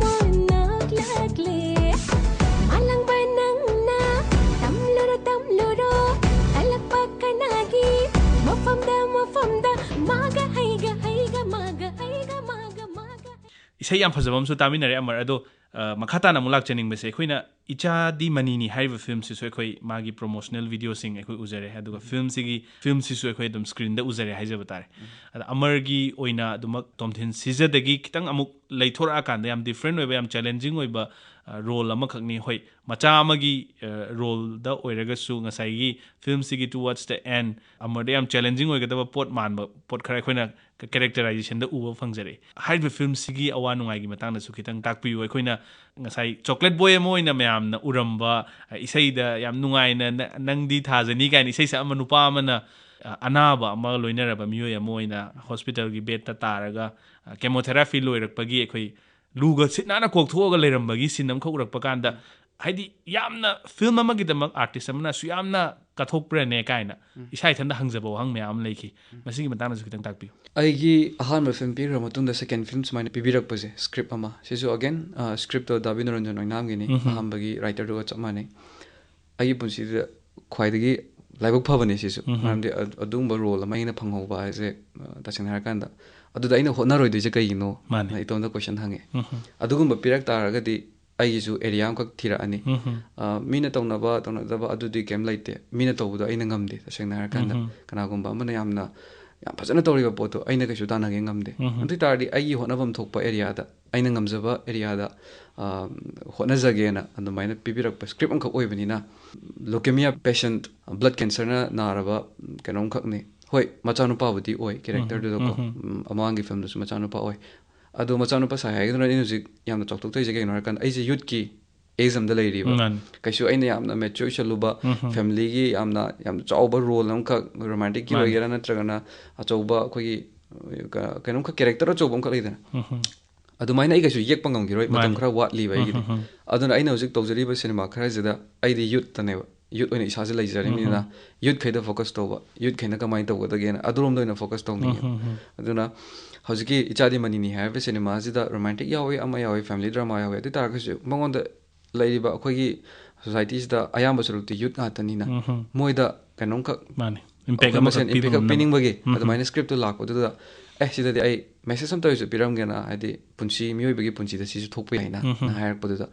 ꯏꯁꯩ ꯌꯥꯝ ꯐꯖꯕ ꯑꯃꯁꯨ ꯇꯥꯃꯤꯟꯅꯔꯦ ꯑꯃꯔ꯫ ꯑꯗꯣ ꯑ, ꯃꯈꯥ ꯇꯥꯅ ꯑꯃꯨꯛ ꯂꯥꯛꯆꯅꯤꯡꯕꯁꯦ, ꯑꯩꯈꯣꯏꯅ ꯏꯆꯥꯗꯤ ꯃꯅꯤꯅꯤ ꯍꯥꯏꯔꯤꯕ ꯐꯤꯂꯝꯁꯤꯁꯨ ꯑꯩꯈꯣꯏ ꯃꯥꯒꯤ ꯄ꯭ꯔꯣꯃꯣꯁꯅꯦꯜ ꯚꯤꯗꯤꯑꯣꯁꯤꯡ ꯑꯩꯈꯣꯏ ꯎꯖꯔꯦ, ꯑꯗꯨꯒ ꯐꯤꯂꯝꯁꯤꯒꯤ, ꯐꯤꯂꯝꯁꯤꯁꯨ ꯑꯩꯈꯣꯏ ꯑꯗꯨꯝ ꯁ꯭ꯀ꯭ꯔꯤꯟꯗ ꯎꯖꯔꯦ ꯍꯥꯏꯖꯕ ꯇꯥꯔꯦ꯫ ꯑꯗ ꯑꯃꯔꯒꯤ ꯑꯣꯏꯅ ꯑꯗꯨꯃꯛ ꯇꯣꯝꯊꯤꯟ ꯁꯤꯖꯗꯒꯤ ꯈꯤꯇꯪ ꯑꯃꯨꯛ ꯂꯩꯊꯣꯔꯛꯑꯀꯥꯟꯗ ꯌꯥꯝ ꯗꯤꯐ꯭ꯔꯦꯟ ꯑꯣꯏꯕ, ꯌꯥꯝ ꯆꯦꯂꯦꯟꯖꯤꯡ ꯑꯣꯏꯕ ꯔꯣꯜ ꯑꯃꯈꯛꯅꯤ꯫ ꯍꯣꯏ, ꯃꯆꯥ ꯑꯃꯒꯤ ꯔꯣꯜꯗ ꯑꯣꯏꯔꯒꯁꯨ ꯉꯁꯥꯏꯒꯤ ꯐꯤꯂꯝꯁꯤꯒꯤ towards the end ꯑꯃꯔꯗ ꯌꯥꯝ ꯆꯦꯂꯦꯟꯖꯤꯡ ꯑꯣꯏꯒꯗꯕ ꯄꯣꯠ ꯃꯥꯟꯕ ꯄꯣꯠ ꯈꯔ ꯑꯩꯈꯣꯏꯅ ꯀꯦꯔꯦꯛꯇꯔꯥꯏꯖꯦꯁꯟꯗ ꯎꯕ ꯐꯪꯖꯔꯛꯏ꯫ ꯍꯥꯏꯔꯤꯕ ꯐꯤꯂꯝꯁꯤꯒꯤ ꯑꯋꯥ ꯅꯨꯡꯉꯥꯏꯒꯤ ꯃꯇꯥꯡꯗꯁꯨ ꯈꯤꯇꯪ ꯇꯥꯛꯄꯤꯌꯨ꯫ ꯑꯩꯈꯣꯏꯅ ꯉꯁꯥꯏ ꯆꯣꯀ꯭ꯂꯦꯠ ꯕꯣꯏ ꯑꯃ ꯑꯣꯏꯅ ꯃꯌꯥꯝꯅ ꯎꯔꯝꯕ, ꯑ, ꯏꯁꯩꯗ ꯌꯥꯝ ꯅꯨꯡꯉꯥꯏꯅ "ꯅ-, ꯅꯪꯗꯤ ꯊꯥꯖꯅꯤ" ꯀꯥꯏꯅ ꯏꯁꯩ ꯁꯛꯑꯝꯕ ꯅꯨꯄꯥ ꯑꯃꯅ, ꯑ, ꯑꯅꯥꯕ ꯑꯃ ꯂꯣꯏꯅꯔꯕ ꯃꯤꯑꯣꯏ ꯑꯃ ꯑꯣꯏꯅ ꯍꯣꯁꯄꯤꯇꯥꯜꯒꯤ ꯕꯦꯗꯇ ꯇꯥꯔꯒ, ꯑ, ꯀꯦꯃꯣꯊꯦꯔꯥꯄꯤ ꯂꯣꯏꯔꯛꯄꯒꯤ ꯑꯩꯈꯣꯏ ꯂꯨꯒ ꯁꯤꯠ ꯅꯥꯟꯅ ꯀꯣꯛꯊꯣꯛꯑꯒ ꯂꯩꯔꯝꯕꯒꯤ ꯁꯤꯟ ꯑꯃꯈꯛ ꯎꯔꯛꯄ ꯀꯥꯟꯗ, ꯍꯥꯏꯗꯤ ꯌꯥꯝꯅ ꯐꯤꯂꯝ ꯑꯃꯒꯤꯗꯃꯛ ꯑꯥꯔꯇꯤꯁ ꯑꯃꯅ ꯑꯁꯨꯛ ꯌꯥꯝꯅ ꯀꯠꯊꯣꯛꯄ꯭ꯔꯅꯦ ꯀꯥꯏꯅ ꯎꯝ꯫ ꯏꯁꯥ ꯏꯊꯟꯗ ꯍꯪꯖꯕ ꯋꯥꯍꯪ ꯃꯌꯥꯝ ꯑꯃ ꯂꯩꯈꯤ꯫ ꯎꯝ꯫ ꯃꯁꯤꯒꯤ ꯃꯇꯥꯡꯗꯁꯨ ꯈꯤꯇꯪ ꯇꯥꯛꯄꯤꯌꯨ꯫ ꯑꯩꯒꯤ ꯑꯍꯥꯟꯕ ꯐꯤꯂꯝ ꯄꯤꯈ꯭ꯔ ꯃꯇꯨꯡꯗ ꯁꯦꯀꯦꯟ ꯐꯤꯂꯝ ꯁꯨꯃꯥꯏꯅ ꯄꯤꯕꯤꯔꯛꯄꯁꯦ, ꯁ꯭ꯀ꯭ꯔꯤꯞ ꯑꯃ, ꯁꯤꯁꯨ ꯑꯒꯦꯟ, ꯑ, ꯁ꯭ꯀ꯭ꯔꯤꯞꯇꯣ ꯗꯥ ꯕꯤꯅꯣꯔꯟꯖꯟ ꯑꯣꯏꯅꯥꯝꯒꯤꯅꯤ, ꯎꯝ꯫ ꯑꯍꯥꯟꯕꯒꯤ ꯔꯥꯏꯇꯔꯗꯨꯒ ꯆꯞ ꯃꯥꯟꯅꯩ꯫ ꯑꯩꯒꯤ ꯄꯨꯟꯁꯤꯗ ꯈ꯭ꯋꯥꯏꯗꯒꯤ ꯂꯥꯏꯕꯛ ꯐꯕꯅꯦ ꯁꯤꯁꯨ, ꯎꯝ꯫ ꯃꯔꯝꯗꯤ ꯑ-, ꯑꯗꯨꯒꯨꯝꯕ ꯔꯣꯜ ꯑꯃ ꯑꯩꯅ ꯐꯪꯍꯧꯕ ꯍꯥꯏꯁꯦ, ꯑ, ꯇꯁꯦꯡꯅ ꯍꯥꯏꯔꯀꯥꯟꯗ, ꯑꯗꯨꯗ ꯑꯩꯅ ꯍꯣꯠꯅꯔꯣꯏꯗꯣꯏꯁꯦ ꯀꯩꯒꯤꯅꯣ? ꯃꯥꯅꯦ꯫ ꯑꯩ ꯏꯇꯣꯝꯇ ꯀꯣꯏꯁꯟ ꯍꯪꯉꯦ꯫ ꯎꯝ꯫ ꯑꯗꯨꯒꯨꯝꯕ ꯄꯤꯔꯛ ꯇꯥꯔꯒꯗꯤ ꯑꯩꯒꯤꯁꯨ ꯑꯦꯔꯤꯌꯥ ꯑꯃꯈꯛ ꯊꯤꯔꯛꯑꯅꯤ꯫ ꯎꯝ꯫ ꯑ, ꯃꯤꯅ ꯇꯧꯅꯕ, ꯇꯧꯅꯗꯕ ꯑꯗꯨꯗꯤ ꯀꯩꯝ ꯂꯩꯇꯦ꯫ ꯃꯤꯅ ꯇꯧꯕꯗꯣ ꯑꯩꯅ ꯉꯝꯗꯦ, ꯇꯁꯦꯡꯅ ꯍꯥꯏꯔꯀꯥꯟꯗ꯫ ꯎꯝ꯫ ꯀꯅꯥꯒꯨꯝꯕ ꯑꯃꯅ ꯌꯥꯝꯅ, ꯌꯥꯝ ꯐꯖꯅ ꯇꯧꯔꯤꯕ ꯄꯣꯠꯇꯣ ꯑꯩꯅ ꯀꯩꯁꯨ ꯇꯥꯟꯅꯒꯦ ꯉꯝꯗꯦ꯫ ꯎꯝ꯫ ꯑꯗꯨ ꯑꯣꯏ ꯇꯥꯔꯗꯤ ꯑꯩꯒꯤ ꯍꯣꯠꯅꯐꯝ ꯊꯣꯛꯄ ꯑꯦꯔꯤꯌꯥꯗ, ꯑꯩꯅ ꯉꯝꯖꯕ ꯑꯦꯔꯤꯌꯥꯗ, ꯑ, ꯍꯣꯠꯅꯖꯒꯦꯅ ꯑꯗꯨꯃꯥꯏꯅ ꯄꯤꯕꯤꯔꯛꯄ ꯁ꯭ꯀ꯭ꯔꯤꯞ ꯑꯃꯈꯛ ꯑꯣꯏꯕꯅꯤꯅ, leukemia patient, blood cancerꯅ ꯅꯥꯔꯕ ꯀꯩꯅꯣꯝꯈꯛꯅꯤ꯫ ꯍꯣꯏ, ꯃꯆꯥꯅꯨꯄꯥꯕꯨꯗꯤ ꯑꯣꯏ ꯀꯦꯔꯦꯛꯇꯔꯗꯨꯗꯀꯣ꯫ ꯎꯝ, ꯎꯝ꯫ ꯎꯝ, ꯑꯃꯥꯡꯒꯤ ꯐꯤꯂꯝꯗꯁꯨ ꯃꯆꯥꯅꯨꯄꯥ ꯑꯣꯏ꯫ ꯑꯗꯣ ꯃꯆꯥꯅꯨꯄꯥ ꯁꯥꯏ ꯍꯥꯏꯒꯗꯨꯅ ꯑꯩꯅ ꯍꯧꯖꯤꯛ ꯌꯥꯝꯅ ꯆꯥꯎꯊꯣꯛꯆꯔꯤꯁꯦ ꯀꯩꯒꯤꯅꯣ ꯍꯥꯏꯔꯀꯥꯟꯗ, ꯑꯩꯁꯦ ꯌꯨꯠꯀꯤ ꯑꯦꯖ ꯑꯃꯗ ꯂꯩꯔꯤꯕ꯫ ꯃꯥꯅꯤ꯫ ꯀꯩꯁꯨ ꯑꯩꯅ ꯌꯥꯝꯅ ꯃꯦꯆ꯭ꯌꯣꯔ ꯑꯣꯏꯁꯜꯂꯨꯕ, ꯎꯝ, ꯎꯝ꯫ ꯐꯦꯃꯤꯂꯤꯒꯤ ꯌꯥꯝꯅ, ꯌꯥꯝ ꯆꯥꯎꯕ ꯔꯣꯜ ꯑꯃꯈꯛ, ꯔꯣꯃꯥꯟꯇꯤꯛꯀꯤ ꯃꯥꯅꯤ꯫ ꯑꯣꯏꯒꯦꯔꯥ ꯅꯠꯇ꯭ꯔꯒꯅ ꯑꯆꯧꯕ ꯑꯩꯈꯣꯏꯒꯤ, ꯑ, ꯀ-, ꯀꯩꯅꯣꯝꯈꯛ ꯀꯦꯔꯦꯛꯇꯔ ꯑꯆꯧꯕ ꯑꯃꯈꯛ ꯂꯩꯗꯅ, ꯎꯝ, ꯎꯝ꯫ ꯑꯗꯨꯃꯥꯏꯅ ꯑꯩ ꯀꯩꯁꯨ ꯌꯦꯛꯄ ꯉꯝꯈꯤꯔꯣꯏ, ꯃꯇꯝ ꯃꯥꯅꯤ꯫ ꯈꯔ ꯋꯥꯠꯂꯤꯕ ꯎꯝ, ꯑꯩꯒꯤꯗꯤ꯫ ꯎꯝ, ꯎꯝ꯫ ꯑꯗꯨꯅ ꯑꯩꯅ ꯍꯧꯖꯤꯛ ꯇꯧꯖꯔꯤꯕ ꯁꯤꯅꯦꯃꯥ ꯈꯔꯁꯤꯗ ꯑꯩꯗꯤ ꯌꯨꯠꯇꯅꯦꯕ, ꯌꯨꯠ ꯑꯣꯏꯅ ꯏꯁꯥꯁꯦ ꯂꯩꯖꯔꯤꯕꯅꯤꯅ, ꯎꯝ, ꯎꯝ꯫ ꯌꯨꯠꯈꯩꯗ ꯐꯣꯀꯁ ꯇꯧꯕ, ꯌꯨꯠꯈꯩꯅ ꯀꯃꯥꯏꯅ ꯇꯧꯒꯗꯒꯦꯅ ꯑꯗꯨꯔꯣꯝꯗ ꯑꯣꯏꯅ ꯐꯣꯀꯁ ꯇꯧꯅꯤꯡꯉꯦꯕ꯫ ꯎꯝ, ꯎꯝ, ꯎꯝ꯫ ꯑꯗꯨꯅ ꯍꯧꯖꯤꯛꯀꯤ ꯏꯆꯥꯗꯤ ꯃꯅꯤꯅꯤ ꯍꯥꯏꯔꯤꯕ ꯁꯤꯅꯦꯃꯥꯁꯤꯗ ꯔꯣꯃꯥꯟꯇꯤꯛ ꯌꯥꯎꯋꯤ, ꯑꯃ ꯌꯥꯎꯋꯤ, ꯐꯦꯃꯤꯂꯤ ꯗ꯭ꯔꯃꯥ ꯌꯥꯎꯋꯤ, ꯑꯗꯨ ꯑꯣꯏ ꯇꯥꯔꯒꯁꯨ ꯃꯉꯣꯟꯗ ꯂꯩꯔꯤꯕ ꯑꯩꯈꯣꯏꯒꯤ ꯁꯣꯁꯥꯏꯇꯤꯁꯤꯗ ꯑꯌꯥꯝꯕ ꯁꯔꯨꯛꯇꯤ ꯌꯨꯠ ꯉꯥꯛꯇꯅꯤꯅ, ꯎꯝ, ꯎꯝ꯫ ꯃꯣꯏꯗ ꯀꯩꯅꯣꯝꯈꯛ ꯃꯥꯅꯤ꯫ Impact ꯑꯩꯈꯣꯏ ꯑꯃꯈꯛ ꯃꯁꯦꯟ ꯄꯤꯕ impact ꯑꯃ ꯉꯝꯅꯕ꯫ ꯄꯤꯅꯤꯡꯕꯒꯤ ꯎꯝ꯫ ꯑꯗꯨꯃꯥꯏꯅ script ꯇꯨ ꯂꯥꯛꯄꯗꯨꯗ, "ꯑꯦ, ꯁꯤꯗꯗꯤ ꯑꯩ message ꯑꯝꯇ ꯑꯣꯏꯔꯁꯨ ꯄꯤꯔꯝꯒꯦꯅ, ꯍꯥꯏꯗꯤ ꯄꯨꯟꯁꯤ, ꯃꯤꯑꯣꯏꯕꯒꯤ ꯄꯨꯟꯁꯤꯗ ꯁꯤꯁꯨ ꯊꯣꯛꯄ ꯌꯥꯏꯅ" ꯎꯝ꯫ ꯅ ꯍꯥꯏꯔꯛꯄꯗꯨꯗ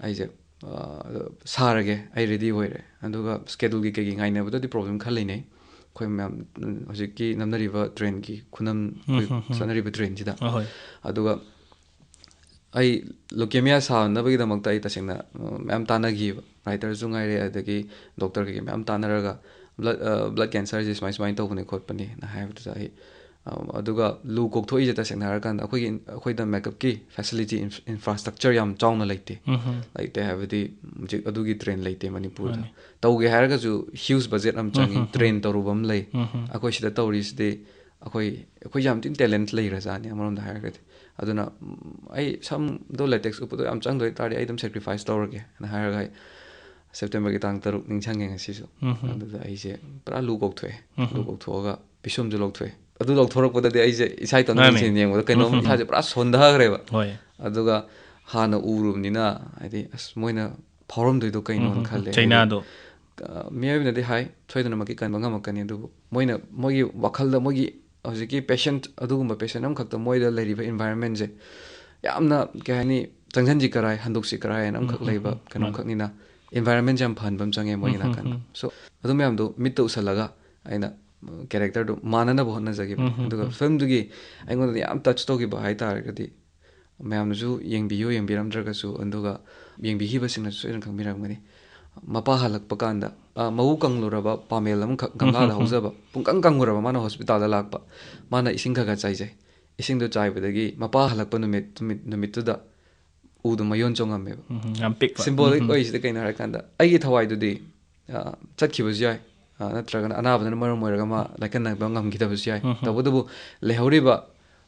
ꯑꯩꯁꯦ, "ꯑ, ꯁꯥꯔꯒꯦ, ꯑꯩ ready ꯑꯣꯏꯔꯦ"꯫ ꯑꯗꯨꯒ scheduleꯒꯤ ꯀꯩꯒꯤ ꯉꯥꯏꯅꯕꯗꯗꯤ problem ꯈꯔ ꯂꯩꯅꯩ꯫ ꯑꯩꯈꯣꯏ ꯃꯌꯥꯝ, ꯎꯝ, ꯍꯧꯖꯤꯛꯀꯤ ꯅꯝꯅꯔꯤꯕ trendꯒꯤ ꯈꯨꯅꯝ, ꯑꯩꯈꯣꯏ ꯎꯝ, ꯎꯝ, ꯎꯝ꯫ ꯆꯠꯅꯔꯤꯕ trendꯁꯤꯗ꯫ ꯑꯍꯣꯏ꯫ ꯑꯗꯨꯒ ꯑꯩ leukemia ꯁꯥꯅꯕꯒꯤꯗꯃꯛꯇ ꯑꯩ ꯇꯁꯦꯡꯅ, ꯑ, ꯃꯌꯥꯝ ꯇꯥꯟꯅꯈꯤꯕ꯫ Writerꯁꯨ ꯉꯥꯏꯔꯦ, ꯑꯗꯒꯤ doctor ꯀꯩꯀꯩ ꯃꯌꯥꯝ ꯇꯥꯟꯅꯔꯒ blood, ꯑ, blood cancerꯁꯦ ꯁꯨꯃꯥꯏ ꯁꯨꯃꯥꯏꯅ ꯇꯧꯕꯅꯤ ꯈꯣꯠꯄꯅꯤꯅ ꯍꯥꯏꯕꯗꯨꯗ ꯑꯩ, ꯑ, ꯑꯗꯨꯒ ꯂꯨ ꯀꯣꯛꯊꯣꯛꯏꯁꯦ ꯇꯁꯦꯡꯅ ꯍꯥꯏꯔꯀꯥꯟꯗ ꯑꯩꯈꯣꯏꯒꯤ, ꯑꯩꯈꯣꯏꯗ makeupꯀꯤ facility, inf-, infrastructure ꯌꯥꯝ ꯆꯥꯎꯅ ꯂꯩꯇꯦ꯫ ꯎꯝ꯫ ꯂꯩꯇꯦ ꯍꯥꯏꯕꯗꯤ ꯍꯧꯖꯤꯛ ꯑꯗꯨꯒꯤ trend ꯂꯩꯇꯦ ꯃꯅꯤꯄꯨꯔꯗ꯫ ꯃꯥꯅꯤ꯫ ꯇꯧꯒꯦ ꯍꯥꯏꯔꯒꯁꯨ huge budget ꯑꯃ ꯆꯪꯉꯤ, ꯎꯝ, ꯎꯝ, ꯎꯝ꯫ Train ꯇꯧꯔꯨꯕ ꯑꯃ ꯂꯩ꯫ ꯎꯝ, ꯎꯝ꯫ ꯑꯩꯈꯣꯏ ꯁꯤꯗ ꯇꯧꯔꯤꯁꯤꯗꯤ ꯑꯩꯈꯣꯏ, ꯑꯩꯈꯣꯏ ꯌꯥꯝ ꯊꯤꯅ talent ꯂꯩꯈ꯭ꯔꯖꯥꯠꯅꯤ ꯑꯃꯔꯣꯝꯗ ꯍꯥꯏꯔꯒꯗꯤ꯫ ꯑꯗꯨꯅ, ꯎꯝ, ꯑꯩ ꯁꯝꯗꯣ latex ꯎꯞꯄꯗꯣ ꯌꯥꯝ ꯆꯪꯗꯣꯏ ꯇꯥꯔꯗꯤ ꯑꯩ ꯑꯗꯨꯝ sacrifice ꯇꯧꯔꯒꯦꯅ ꯍꯥꯏꯔꯒ ꯑꯩ Septemberꯒꯤ ꯇꯥꯡ ꯇꯔꯨꯛ ꯅꯤꯡꯁꯤꯡꯉꯦ ꯉꯁꯤꯁꯨ꯫ ꯎꯝ ꯍꯝ꯫ ꯑꯗꯨꯗ ꯑꯩꯁꯦ ꯄꯨꯔꯥ ꯂꯨ ꯀꯣꯛꯊꯣꯛꯑꯦ꯫ ꯎꯝ ꯍꯝ꯫ ꯂꯨ ꯀꯣꯛꯊꯣꯛꯑꯒ ꯄꯤꯁꯨꯝꯁꯨ ꯂꯧꯊꯣꯛꯑꯦ꯫ ꯑꯗꯨ ꯂꯧꯊꯣꯔꯛꯄꯗꯗꯤ ꯑꯩꯁꯦ ꯏꯁꯥ ꯏꯇꯣꯝꯇ ꯃꯥꯅꯦ꯫ ꯃꯤꯡꯁꯦꯜ ꯌꯦꯡꯕꯗ ꯀꯩꯅꯣꯝ ꯎꯝ ꯍꯝ꯫ ꯏꯁꯥꯁꯦ ꯄꯨꯔꯥ ꯁꯣꯟꯊꯈ꯭ꯔꯦꯕ꯫ ꯍꯣꯏ꯫ ꯑꯗꯨꯒ ꯍꯥꯟꯅ ꯎꯔꯨꯕꯅꯤꯅ, ꯍꯥꯏꯗꯤ, ꯑꯁ, ꯃꯣꯏꯅ ꯐꯥꯎꯔꯝꯗꯣꯏꯗꯣ ꯀꯩꯅꯣꯅ ꯎꯝ ꯍꯝ꯫ ꯈꯜꯂꯦ꯫ ꯍꯥꯏꯗꯤ, ꯆꯩꯅꯥꯗꯣ꯫ ꯑ, ꯃꯤꯑꯣꯏꯕꯅꯗꯤ ꯍꯥꯏ, ꯁꯣꯏꯗꯅꯃꯛꯀꯤ ꯀꯟꯕ ꯉꯝꯃꯛꯀꯅꯤ, ꯑꯗꯨꯕꯨ ꯃꯣꯏꯅ, ꯃꯣꯏꯒꯤ ꯋꯥꯈꯜꯗ, ꯃꯣꯏꯒꯤ ꯍꯧꯖꯤꯛꯀꯤ patient, ꯑꯗꯨꯒꯨꯝꯕ patient ꯑꯃꯈꯛꯇ ꯃꯣꯏꯗ ꯂꯩꯔꯤꯕ environmentꯁꯦ ꯌꯥꯝꯅ, ꯀꯩ ꯍꯥꯏꯅꯤ, ꯆꯪꯁꯤꯟꯁꯤ ꯀꯔꯥꯏ, ꯍꯟꯗꯣꯛꯁꯤ ꯀꯔꯥꯏ ꯍꯥꯏꯅ ꯑꯃꯈꯛ ꯎꯝ, ꯎꯝ, ꯂꯩꯕ ꯎꯝ, ꯀꯩꯅꯣꯝꯈꯛꯅꯤꯅ, environmentꯁꯦ ꯌꯥꯝ ꯐꯍꯟꯕ ꯑꯃ ꯆꯪꯉꯦ ꯃꯣꯏꯒꯤ ꯎꯝ, ꯎꯝ, ꯅꯥꯀꯟꯗ꯫ ꯎꯝ꯫ So, ꯑꯗꯨ ꯃꯌꯥꯝꯗꯣ ꯃꯤꯠꯇ ꯎꯁꯜꯂꯒ ꯑꯩꯅ, ꯎꯝ, characterꯗꯣ ꯃꯥꯟꯅꯅꯕ ꯍꯣꯠꯅꯖꯈꯤꯕꯅꯤ꯫ ꯎꯝ, ꯎꯝ, ꯑꯗꯨꯒ ꯎꯝ꯫ Filmꯗꯨꯒꯤ ꯑꯩꯉꯣꯟꯗ ꯌꯥꯝ touch ꯇꯧꯈꯤꯕ ꯍꯥꯏ ꯇꯥꯔꯒꯗꯤ, ꯃꯌꯥꯝꯅꯁꯨ ꯌꯦꯡꯕꯤꯌꯨ, ꯌꯦꯡꯕꯤꯔꯝꯗ꯭ꯔꯒꯁꯨ, ꯑꯗꯨꯒ ꯌꯦꯡꯕꯤꯈꯤꯕꯁꯤꯡꯅꯁꯨ ꯁꯣꯏꯗꯅ ꯈꯪꯕꯤꯔꯝꯒꯅꯤ꯫ ꯃꯄꯥ ꯍꯜꯂꯛꯄ ꯀꯥꯟꯗ, ꯑ, ꯃꯎ ꯀꯪꯂꯨꯔꯕ ꯄꯥꯃꯦꯜ ꯑꯃꯈꯛ ꯎꯝ, ꯒꯝꯂꯥꯗ ꯎꯝ, ꯎꯝ꯫ ꯍꯧꯖꯕ, ꯄꯨꯡꯀꯪ ꯀꯪꯉꯨꯔꯕ, ꯃꯥꯅ hospitalꯗ ꯂꯥꯛꯄ, ꯃꯥꯅ ꯏꯁꯤꯡ ꯈꯔ ꯈꯔ ꯆꯥꯏꯖꯩ꯫ ꯏꯁꯤꯡꯗꯣ ꯆꯥꯏꯕꯗꯒꯤ ꯃꯄꯥ ꯍꯜꯂꯛꯄ ꯅꯨꯃꯤꯠ, ꯅꯨꯃꯤꯠ, ꯅꯨꯃꯤꯠꯇꯨꯗ ꯎꯗꯣ ꯃꯌꯣꯟ ꯆꯣꯡꯉꯝꯃꯦꯕ꯫ ꯎꯝ, ꯎꯝ, ꯌꯥꯝ ꯄꯤꯛꯄ꯫ Symbolic ꯎꯝ, ꯎꯝ꯫ ꯑꯣꯏꯔꯤꯁꯤꯗ ꯀꯩꯅꯣ ꯍꯥꯏꯔꯀꯥꯟꯗ, ꯑꯩꯒꯤ ꯊꯋꯥꯏꯗꯨꯗꯤ, ꯑ, ꯆꯠꯈꯤꯕꯁꯨ ꯌꯥꯏ, ꯑ, ꯅꯠꯇ꯭ꯔꯒꯅ ꯑꯅꯥꯕꯗꯨꯅ ꯃꯔꯝ ꯑꯣꯏꯔꯒ ꯃꯥ ꯂꯥꯏꯀꯠꯅꯕ ꯉꯝꯈꯤꯗꯕꯁꯨ ꯌꯥꯏ꯫ ꯎꯝ, ꯎꯝ꯫ ꯇꯧꯕꯇꯕꯨ ꯂꯩꯍꯧꯔꯤꯕ,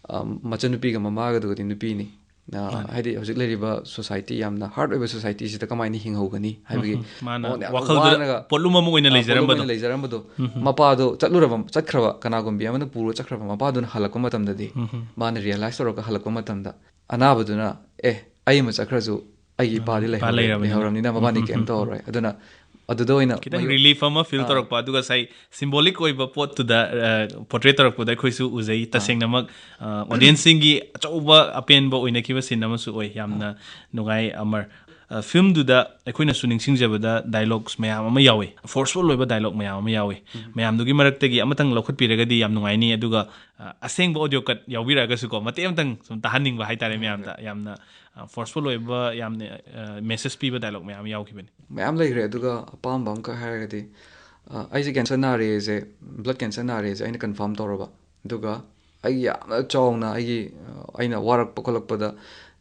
ꯑ, ꯃꯆꯟꯅꯨꯄꯤꯒ ꯃꯃꯥꯒꯗꯨꯒꯗꯤ ꯅꯨꯄꯤꯅꯤ꯫ ꯑ, ꯃꯥꯅꯤ꯫ ꯍꯥꯏꯗꯤ ꯍꯧꯖꯤꯛ ꯂꯩꯔꯤꯕ society, ꯌꯥꯝꯅ hard ꯑꯣꯏꯕ societyꯁꯤꯗ ꯀꯃꯥꯏꯅ ꯍꯤꯡꯍꯧꯒꯅꯤ ꯍꯥꯏꯕꯒꯤ ꯎꯝ, ꯎꯝ꯫ ꯃꯥꯅ ꯃꯉꯣꯟꯗ ꯌꯥꯝ ꯋꯥꯈꯜꯗꯨꯗ ꯋꯥꯅꯒ, ꯄꯣꯠꯂꯨꯝ ꯑꯃ ꯑꯣꯏꯅ ꯑ, ꯄꯣꯠꯂꯨꯝ ꯂꯩꯖꯔꯝꯕꯗꯣ꯫ ꯑꯣꯏꯅ ꯂꯩꯖꯔꯝꯕꯗꯣ꯫ ꯎꯝ, ꯎꯝ꯫ ꯃꯄꯥꯗꯣ ꯆꯠꯂꯨꯔꯕ, ꯆꯠꯈ꯭ꯔꯕ, ꯀꯅꯥꯒꯨꯝꯕꯤ ꯑꯃꯅ ꯄꯨꯔ ꯆꯠꯈ꯭ꯔꯕ ꯃꯄꯥꯗꯨꯅ ꯍꯜꯂꯛꯄ ꯃꯇꯝꯗꯗꯤ ꯎꯝ, ꯎꯝ꯫ ꯃꯥꯅ realize ꯇꯧꯔꯒ ꯍꯜꯂꯛꯄ ꯃꯇꯝꯗ ꯑꯅꯥꯕꯗꯨꯅ, "ꯑꯦ, ꯑꯩ ꯑꯃ ꯆꯠꯈ꯭ꯔꯁꯨ ꯑꯩꯒꯤ ꯎꯝ, ꯏꯄꯥꯗꯤ ꯏꯄꯥ ꯂꯩꯍꯧꯔꯦ-, ꯂꯩꯔꯕꯅꯤꯅ꯫ ꯂꯩꯍꯧꯔꯕꯅꯤꯅ ꯃꯕꯥꯅꯤ ꯎꯝ, ꯎꯝ, ꯀꯩꯝ ꯎꯝ, ꯎꯝ꯫ ꯇꯧꯔꯔꯣꯏ"꯫ ꯑꯗꯨꯅ ꯑꯗꯨꯗ ꯑꯣꯏꯅ ꯈꯤꯇꯪ ꯃꯌꯣ- ꯔꯤꯂꯤꯐ ꯑꯃ ꯐꯤꯜ ꯑꯥ. ꯇꯧꯔꯛꯄ, ꯑꯗꯨꯒ ꯉꯁꯥꯏ ꯁꯤꯝꯕꯣꯂꯤꯛ ꯑꯣꯏꯕ ꯄꯣꯠꯇꯨꯗ ꯄꯣꯔꯇ꯭ꯔꯦꯠ ꯇꯧꯔꯛꯄꯗ ꯑꯩꯈꯣꯏꯁꯨ ꯎꯖꯩ꯫ ꯇꯁꯦꯡꯅꯃꯛ ꯑꯣꯗꯤꯌꯟꯁꯁꯤꯡꯒꯤ ꯑꯆꯧꯕ ꯑꯄꯦꯟꯕ ꯑꯣꯏꯅꯈꯤꯕ ꯁꯤꯟ ꯑꯃꯁꯨ ꯑꯣꯏ꯫ ꯌꯥꯝꯅ ꯅꯨꯡꯉꯥꯏ ꯑꯃꯔ꯫ ꯐꯤꯂꯝꯗꯨꯗ ꯑꯩꯈꯣꯏꯅꯁꯨ ꯅꯤꯡꯁꯤꯡꯖꯕꯗ ꯗꯥꯏꯂꯣꯛꯁ ꯃꯌꯥꯝ ꯑꯃ ꯌꯥꯎꯏ, ꯐꯣꯔꯁꯐꯨꯜ ꯑꯣꯏꯕ ꯗꯥꯏꯂꯣꯛ ꯃꯌꯥꯝ ꯑꯃ ꯌꯥꯎꯏ꯫ ꯃꯌꯥꯝꯗꯨꯒꯤ ꯃꯔꯛꯇꯒꯤ ꯑꯃꯇꯪ ꯂꯧꯈꯠꯄꯤꯔꯒꯗꯤ ꯌꯥꯝ ꯅꯨꯡꯉꯥꯏꯅꯤ꯫ ꯑꯗꯨꯒ ꯑ, ꯑꯁꯦꯡꯕ ꯑꯣꯗꯤꯑꯣ ꯀꯠ ꯌꯥꯎꯕꯤꯔꯛꯑꯒꯁꯨ ꯀꯣ, ꯃꯇꯦꯛ ꯑꯃꯇꯪ ꯁꯨꯝ ꯇꯥꯍꯟꯅꯤꯡꯕ ꯍꯥꯏꯇꯥꯔꯦ ꯃꯌꯥꯝꯗ꯫ ꯌꯥꯝꯅ ꯐꯣꯔꯁꯐꯨꯜ ꯑꯣꯏꯕ, ꯌꯥꯝꯅ ꯃꯦꯁꯦꯖ ꯄꯤꯕ ꯗꯥꯏꯂꯣꯛ ꯃꯌꯥꯝ ꯌꯥꯎꯈꯤꯕꯅꯤ꯫ ꯃꯌꯥꯝ ꯂꯩꯈ꯭ꯔꯦ꯫ ꯑꯗꯨꯒ ꯑꯄꯥꯝꯕ ꯑꯃꯈꯛ ꯍꯥꯏꯔꯒꯗꯤ, ꯑ, ꯑꯩꯁꯦ ꯀꯦꯟꯁꯔ ꯅꯥꯔꯦꯁꯦ, ꯕ꯭ꯂꯗ ꯀꯦꯟꯁꯔ ꯅꯥꯔꯦꯁꯦ ꯑꯩꯅ ꯀꯟꯐꯥꯔꯝ ꯇꯧꯔꯕ꯫ ꯑꯗꯨꯒ ꯑꯩꯒꯤ ꯌꯥꯝꯅ ꯆꯥꯎꯅ ꯑꯩꯒꯤ, ꯑ, ꯑꯩꯅ ꯋꯥꯔꯛꯄ ꯈꯣꯠꯂꯛꯄꯗ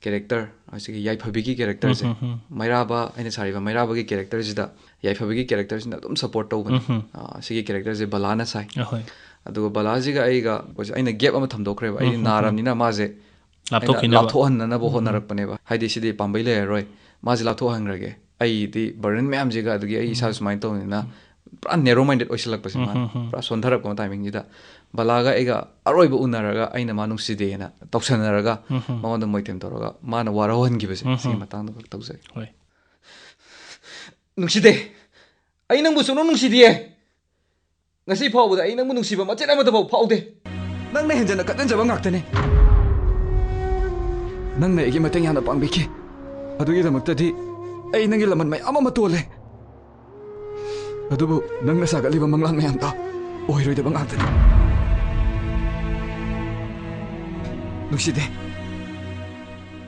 ꯀꯦꯔꯦꯛꯇꯔ, ꯑꯁꯤꯒꯤ ꯌꯥꯏꯐꯕꯤꯒꯤ ꯀꯦꯔꯦꯛꯇꯔꯁꯦ, ꯎꯝ, ꯎꯝ, ꯎꯝ꯫ ꯃꯩꯔꯥꯕ, ꯑꯩꯅ ꯁꯥꯔꯤꯕ ꯃꯩꯔꯥꯕꯒꯤ ꯀꯦꯔꯦꯛꯇꯔꯁꯤꯗ ꯌꯥꯏꯐꯕꯤꯒꯤ ꯀꯦꯔꯦꯛꯇꯔꯁꯤꯅ ꯑꯗꯨꯝ ꯁꯞꯄꯣꯔꯠ ꯇꯧꯕꯅꯤ꯫ ꯎꯝ, ꯎꯝ꯫ ꯑ, ꯁꯤꯒꯤ ꯀꯦꯔꯦꯛꯇꯔꯁꯦ ꯕꯂꯥꯅ ꯁꯥꯏ꯫ ꯑꯍꯣꯏ꯫ ꯑꯗꯨꯒ ꯕꯂꯥꯁꯤꯒ ꯑꯩꯒ ꯑꯩꯅ ꯒꯦꯞ ꯑꯃ ꯊꯝꯗꯣꯛꯈ꯭ꯔꯦꯕ꯫ ꯑꯩꯗꯤ ꯎꯝ, ꯎꯝ, ꯎꯝ꯫ ꯅꯥꯔꯕꯅꯤꯅ ꯃꯥꯁꯦ ꯑꯩꯅ ꯂꯥꯞꯊꯣꯛꯈꯤꯅꯕ꯫ ꯂꯥꯞꯊꯣꯛꯍꯟꯅꯅꯕ ꯎꯝ, ꯎꯝ꯫ ꯍꯣꯠꯅꯔꯛꯄꯅꯦꯕ꯫ ꯍꯥꯏꯗꯤ ꯁꯤꯗꯤ ꯄꯥꯝꯕꯩ ꯂꯩꯔꯔꯣꯏ, ꯃꯥꯁꯦ ꯂꯥꯞꯊꯣꯛꯍꯟꯈ꯭ꯔꯒꯦ, ꯑꯩꯗꯤ ꯕꯔꯗꯟ ꯃꯌꯥꯝꯁꯤꯒ ꯑꯗꯨꯒꯤ ꯑꯩ ꯏꯁꯥ ꯁꯨꯃꯥꯏꯅ ꯇꯧꯕꯅꯤꯅ ꯄꯨꯔꯥ ꯅꯦꯔꯣ ꯃꯥꯏꯟꯗꯦꯠ ꯑꯣꯏꯁꯜꯂꯛꯄꯁꯦ꯫ ꯎꯝ, ꯃꯥꯅ ꯎꯝ, ꯎꯝ꯫ ꯄꯨꯔꯥ ꯁꯣꯟꯊꯔꯛꯄ ꯇꯥꯏꯃꯤꯡꯁꯤꯗ ꯕꯂꯥꯒ ꯑꯩꯒ ꯑꯔꯣꯏꯕ ꯎꯅꯔꯒ ꯑꯩꯅ ꯃꯥ ꯅꯨꯡꯁꯤꯗꯦꯅ ꯇꯧꯁꯟꯅꯔꯒ ꯎꯝ, ꯎꯝ꯫ ꯃꯉꯣꯟꯗ ꯃꯣꯏꯊꯦꯝ ꯇꯧꯔꯒ ꯃꯥꯅ ꯋꯥꯔꯧꯍꯟꯈꯤꯕꯁꯦ, ꯎꯝ, ꯁꯤꯒꯤ ꯎꯝ꯫ ꯃꯇꯥꯡꯗ ꯈꯛ ꯇꯧꯖꯒꯦ꯫ ꯍꯣꯏ꯫ ꯅꯨꯡꯁꯤꯗꯦ, ꯑꯩ ꯅꯪꯕꯨ ꯁꯨꯡꯅꯨꯡ ꯅꯨꯡꯁꯤꯗꯤꯌꯦ꯫ ꯉꯁꯤ ꯐꯥꯎꯕꯗ ꯑꯩ ꯅꯪꯕꯨ ꯅꯨꯡꯁꯤꯕ ꯃꯆꯦꯠ ꯑꯃꯠꯇ ꯐꯥꯎ ꯐꯥꯎꯗꯦ꯫ ꯅꯪꯅ ꯍꯦꯟꯖꯟꯅ ꯈꯠꯅꯖꯕ ꯉꯥꯛꯇꯅꯦ꯫ ꯅꯪꯅ ꯑꯩꯒꯤ ꯃꯇꯦꯡ ꯌꯥꯝꯅ ꯄꯥꯡꯕꯤꯈꯤ꯫ ꯑꯗꯨꯒꯤꯗꯃꯛꯇꯗꯤ ꯑꯩ ꯅꯪꯒꯤ ꯂꯃꯟ ꯃꯌꯥꯝ ꯑꯃ ꯇꯣꯜꯂꯦ꯫ ꯑꯗꯨꯕꯨ ꯅꯪꯅ ꯁꯥꯒꯠꯂꯤꯕ ꯃꯪꯂꯥꯟ ꯃꯌꯥꯝꯗꯣ ꯑꯣꯏꯔꯣꯏꯗꯕ ꯉꯥꯛꯇꯅꯤ꯫ ꯅꯨꯡꯁꯤꯗꯦ,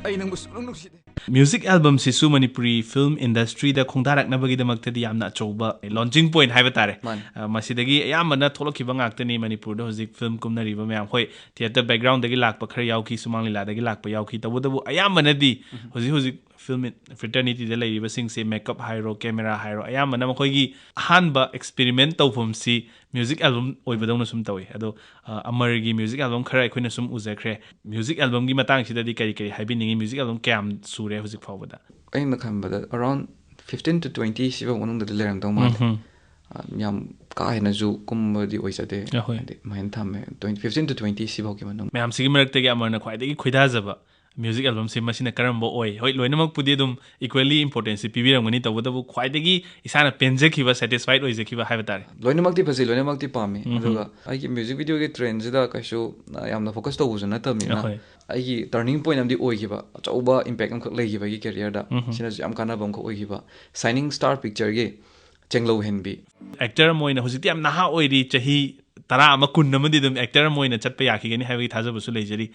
ꯑꯩ ꯅꯪꯕꯨ ꯁꯨꯡꯅꯨꯡ ꯅꯨꯡꯁꯤꯗꯦ꯫ ꯃ꯭ꯌꯨꯖꯤꯛ ꯑꯦꯜꯕꯝꯁꯤꯁꯨ ꯃꯅꯤꯄꯨꯔꯤ ꯐꯤꯂꯝ ꯏꯟꯗꯁꯇ꯭ꯔꯤꯗ ꯈꯣꯡꯗꯥꯔꯛꯅꯕꯒꯤꯗꯃꯛꯇꯗꯤ ꯌꯥꯝꯅ ꯑꯆꯧꯕ ꯂꯣꯟꯆꯤꯡ ꯄꯣꯏꯟꯠ ꯍꯥꯏꯕ ꯇꯥꯔꯦ꯫ ꯃꯥꯅꯤ꯫ ꯑ, ꯃꯁꯤꯗꯒꯤ ꯑꯌꯥꯝꯕꯅ ꯊꯣꯛꯂꯛꯈꯤꯕ ꯉꯥꯛꯇꯅꯤ ꯃꯅꯤꯄꯨꯔꯗ ꯍꯧꯖꯤꯛ ꯐꯤꯂꯝ ꯀꯨꯝꯅꯔꯤꯕ ꯃꯌꯥꯝ꯫ ꯍꯣꯏ, ꯊꯤꯌꯦꯇꯔ ꯕꯦꯛꯒ꯭ꯔꯥꯎꯟꯗꯒꯤ ꯂꯥꯛꯄ ꯈꯔ ꯌꯥꯎꯈꯤ, ꯁꯨꯃꯥꯡ ꯂꯤꯂꯥꯗꯒꯤ ꯂꯥꯛꯄ ꯌꯥꯎꯈꯤ, ꯇꯧꯕꯇꯕꯨ ꯑꯌꯥꯝꯕꯅꯗꯤ ꯍꯧꯖꯤꯛ ꯍꯧꯖꯤꯛ ꯐꯤꯂꯝ ꯐ꯭ꯔꯦꯇꯔꯅꯤꯇꯤꯗ ꯂꯩꯔꯤꯕꯁꯤꯡꯁꯦ, ꯃꯦꯀꯞ ꯍꯥꯏꯔꯣ, ꯀꯦꯃꯦꯔꯥ ꯍꯥꯏꯔꯣ, ꯑꯌꯥꯝꯕꯅ ꯃꯈꯣꯏꯒꯤ ꯑꯍꯥꯟꯕ ꯑꯦꯛꯁꯄꯦꯔꯤꯃꯦꯟ ꯇꯧꯐꯝꯁꯤ ꯃ꯭ꯌꯨꯖꯤꯛ ꯑꯦꯜꯕꯝ ꯑꯣꯏꯕꯗꯧꯅ ꯁꯨꯝ ꯇꯧꯏ꯫ ꯑꯗꯣ ꯑ, ꯑꯃꯔꯒꯤ ꯃ꯭ꯌꯨꯖꯤꯛ ꯑꯦꯜꯕꯝ ꯈꯔ ꯑꯩꯈꯣꯏꯅ ꯁꯨꯝ ꯎꯖꯈ꯭ꯔꯦ꯫ ꯃ꯭ꯌꯨꯖꯤꯛ ꯑꯦꯜꯕꯝꯒꯤ ꯃꯇꯥꯡꯁꯤꯗꯗꯤ ꯀꯔꯤ ꯀꯔꯤ ꯍꯥꯏꯕꯤꯅꯤꯡꯉꯤ? ꯃ꯭ꯌꯨꯖꯤꯛ ꯑꯦꯜꯕꯝ ꯀꯌꯥꯝ ꯁꯨꯔꯦ ꯍꯧꯖꯤꯛ ꯐꯥꯎꯕꯗ? ꯑꯩꯅ ꯈꯟꯕꯗ ꯑꯔꯥꯎꯟ ꯐꯤꯐꯇꯤꯟ ꯇꯨ ꯇ꯭ꯋꯦꯟꯇꯤ ꯁꯤꯐꯥꯎ ꯃꯅꯨꯡꯗꯗꯤ ꯂꯩꯔꯝꯗꯧ ꯃꯥꯜꯂꯦ꯫ ꯎꯝ, ꯎꯝ꯫ ꯑ, ꯌꯥꯝ ꯀꯥ ꯍꯦꯟꯅꯁꯨ ꯀꯨꯝꯕꯗꯤ ꯑꯣꯏꯖꯗꯦ꯫ ꯑꯍꯣꯏ꯫ ꯍꯥꯏꯗꯤ ꯑꯗꯨꯃꯥꯏꯅ ꯊꯝꯃꯦ, ꯇ꯭ꯋꯦꯟꯇꯤ, ꯐꯤꯐꯇꯤꯟ ꯇꯨ ꯇ꯭ꯋꯦꯟꯇꯤ ꯁꯤꯐꯥꯎꯒꯤ ꯃꯅꯨꯡ꯫ ꯃꯌꯥꯝꯁꯤꯒꯤ ꯃꯔꯛꯇꯒꯤ ꯑꯃꯔꯅ ꯈ꯭ꯋꯥꯏꯗꯒꯤ ꯈꯣꯏꯗꯥꯖꯕ ꯃ꯭ꯌꯨꯖꯤꯛ ꯑꯦꯜꯕꯝꯁꯦ ꯃꯁꯤꯅ ꯀꯔꯝꯕ ꯑꯣꯏ? ꯍꯣꯏ, ꯂꯣꯏꯅꯃꯛꯄꯨꯗꯤ ꯑꯗꯨꯝ equally importanceꯁꯦ ꯄꯤꯕꯤꯔꯝꯒꯅꯤ, ꯇꯧꯕꯇꯕꯨ ꯈ꯭ꯋꯥꯏꯗꯒꯤ ꯏꯁꯥꯅ ꯄꯦꯟꯖꯈꯤꯕ, satisfied ꯑꯣꯏꯖꯈꯤꯕ ꯍꯥꯏꯕ ꯇꯥꯔꯦ꯫ ꯂꯣꯏꯅꯃꯛꯇꯤ ꯐꯖꯩ, ꯂꯣꯏꯅꯃꯛꯇꯤ ꯄꯥꯝꯃꯤ꯫ ꯎꯝ꯫ ꯑꯗꯨꯒ ꯑꯩꯒꯤ ꯃ꯭ꯌꯨꯖꯤꯛ ꯚꯤꯗꯤꯑꯣꯒꯤ ꯇ꯭ꯔꯦꯟꯁꯤꯗ ꯀꯩꯁꯨ, ꯑ, ꯌꯥꯝꯅ ꯐꯣꯀꯁ ꯇꯧꯕꯁꯨ ꯅꯠꯇꯕꯅꯤꯅ, ꯑꯍꯣꯏ꯫ ꯑꯩꯒꯤ ꯇꯔꯅꯤꯡ ꯄꯣꯏꯟ ꯑꯃꯗꯤ ꯑꯣꯏꯈꯤꯕ, ꯑꯆꯧꯕ ꯏꯝꯄꯦꯛ ꯑꯃꯈꯛ ꯂꯩꯈꯤꯕ ꯑꯩꯒꯤ ꯀꯦꯔꯤꯌꯔꯗ꯫ ꯎꯝ꯫ ꯁꯤꯅꯁꯨ ꯌꯥꯝ ꯀꯥꯟꯅꯕ ꯑꯃꯈꯛ ꯑꯣꯏꯈꯤꯕ, Shining Star Pictureꯒꯤ ꯆꯦꯡꯂꯧ ꯍꯦꯟꯕꯤ꯫ ꯑꯦꯛꯇꯔ ꯑꯃ ꯑꯣꯏꯅ ꯍꯧꯖꯤꯛꯇꯤ ꯌꯥꯝ ꯅꯍꯥ ꯑꯣꯏꯔꯤ, ꯆꯍꯤ ꯇꯔꯥ ꯑꯃ, ꯀꯨꯟ ꯑꯃꯗꯤ ꯑꯗꯨꯝ ꯑꯦꯛꯇꯔ ꯑꯃ ꯑꯣꯏꯅ ꯆꯠꯄ ꯌꯥꯈꯤꯒꯅꯤ ꯍꯥꯏꯕꯒꯤ ꯊꯥꯖꯕꯁꯨ ꯂꯩꯖꯔꯤ꯫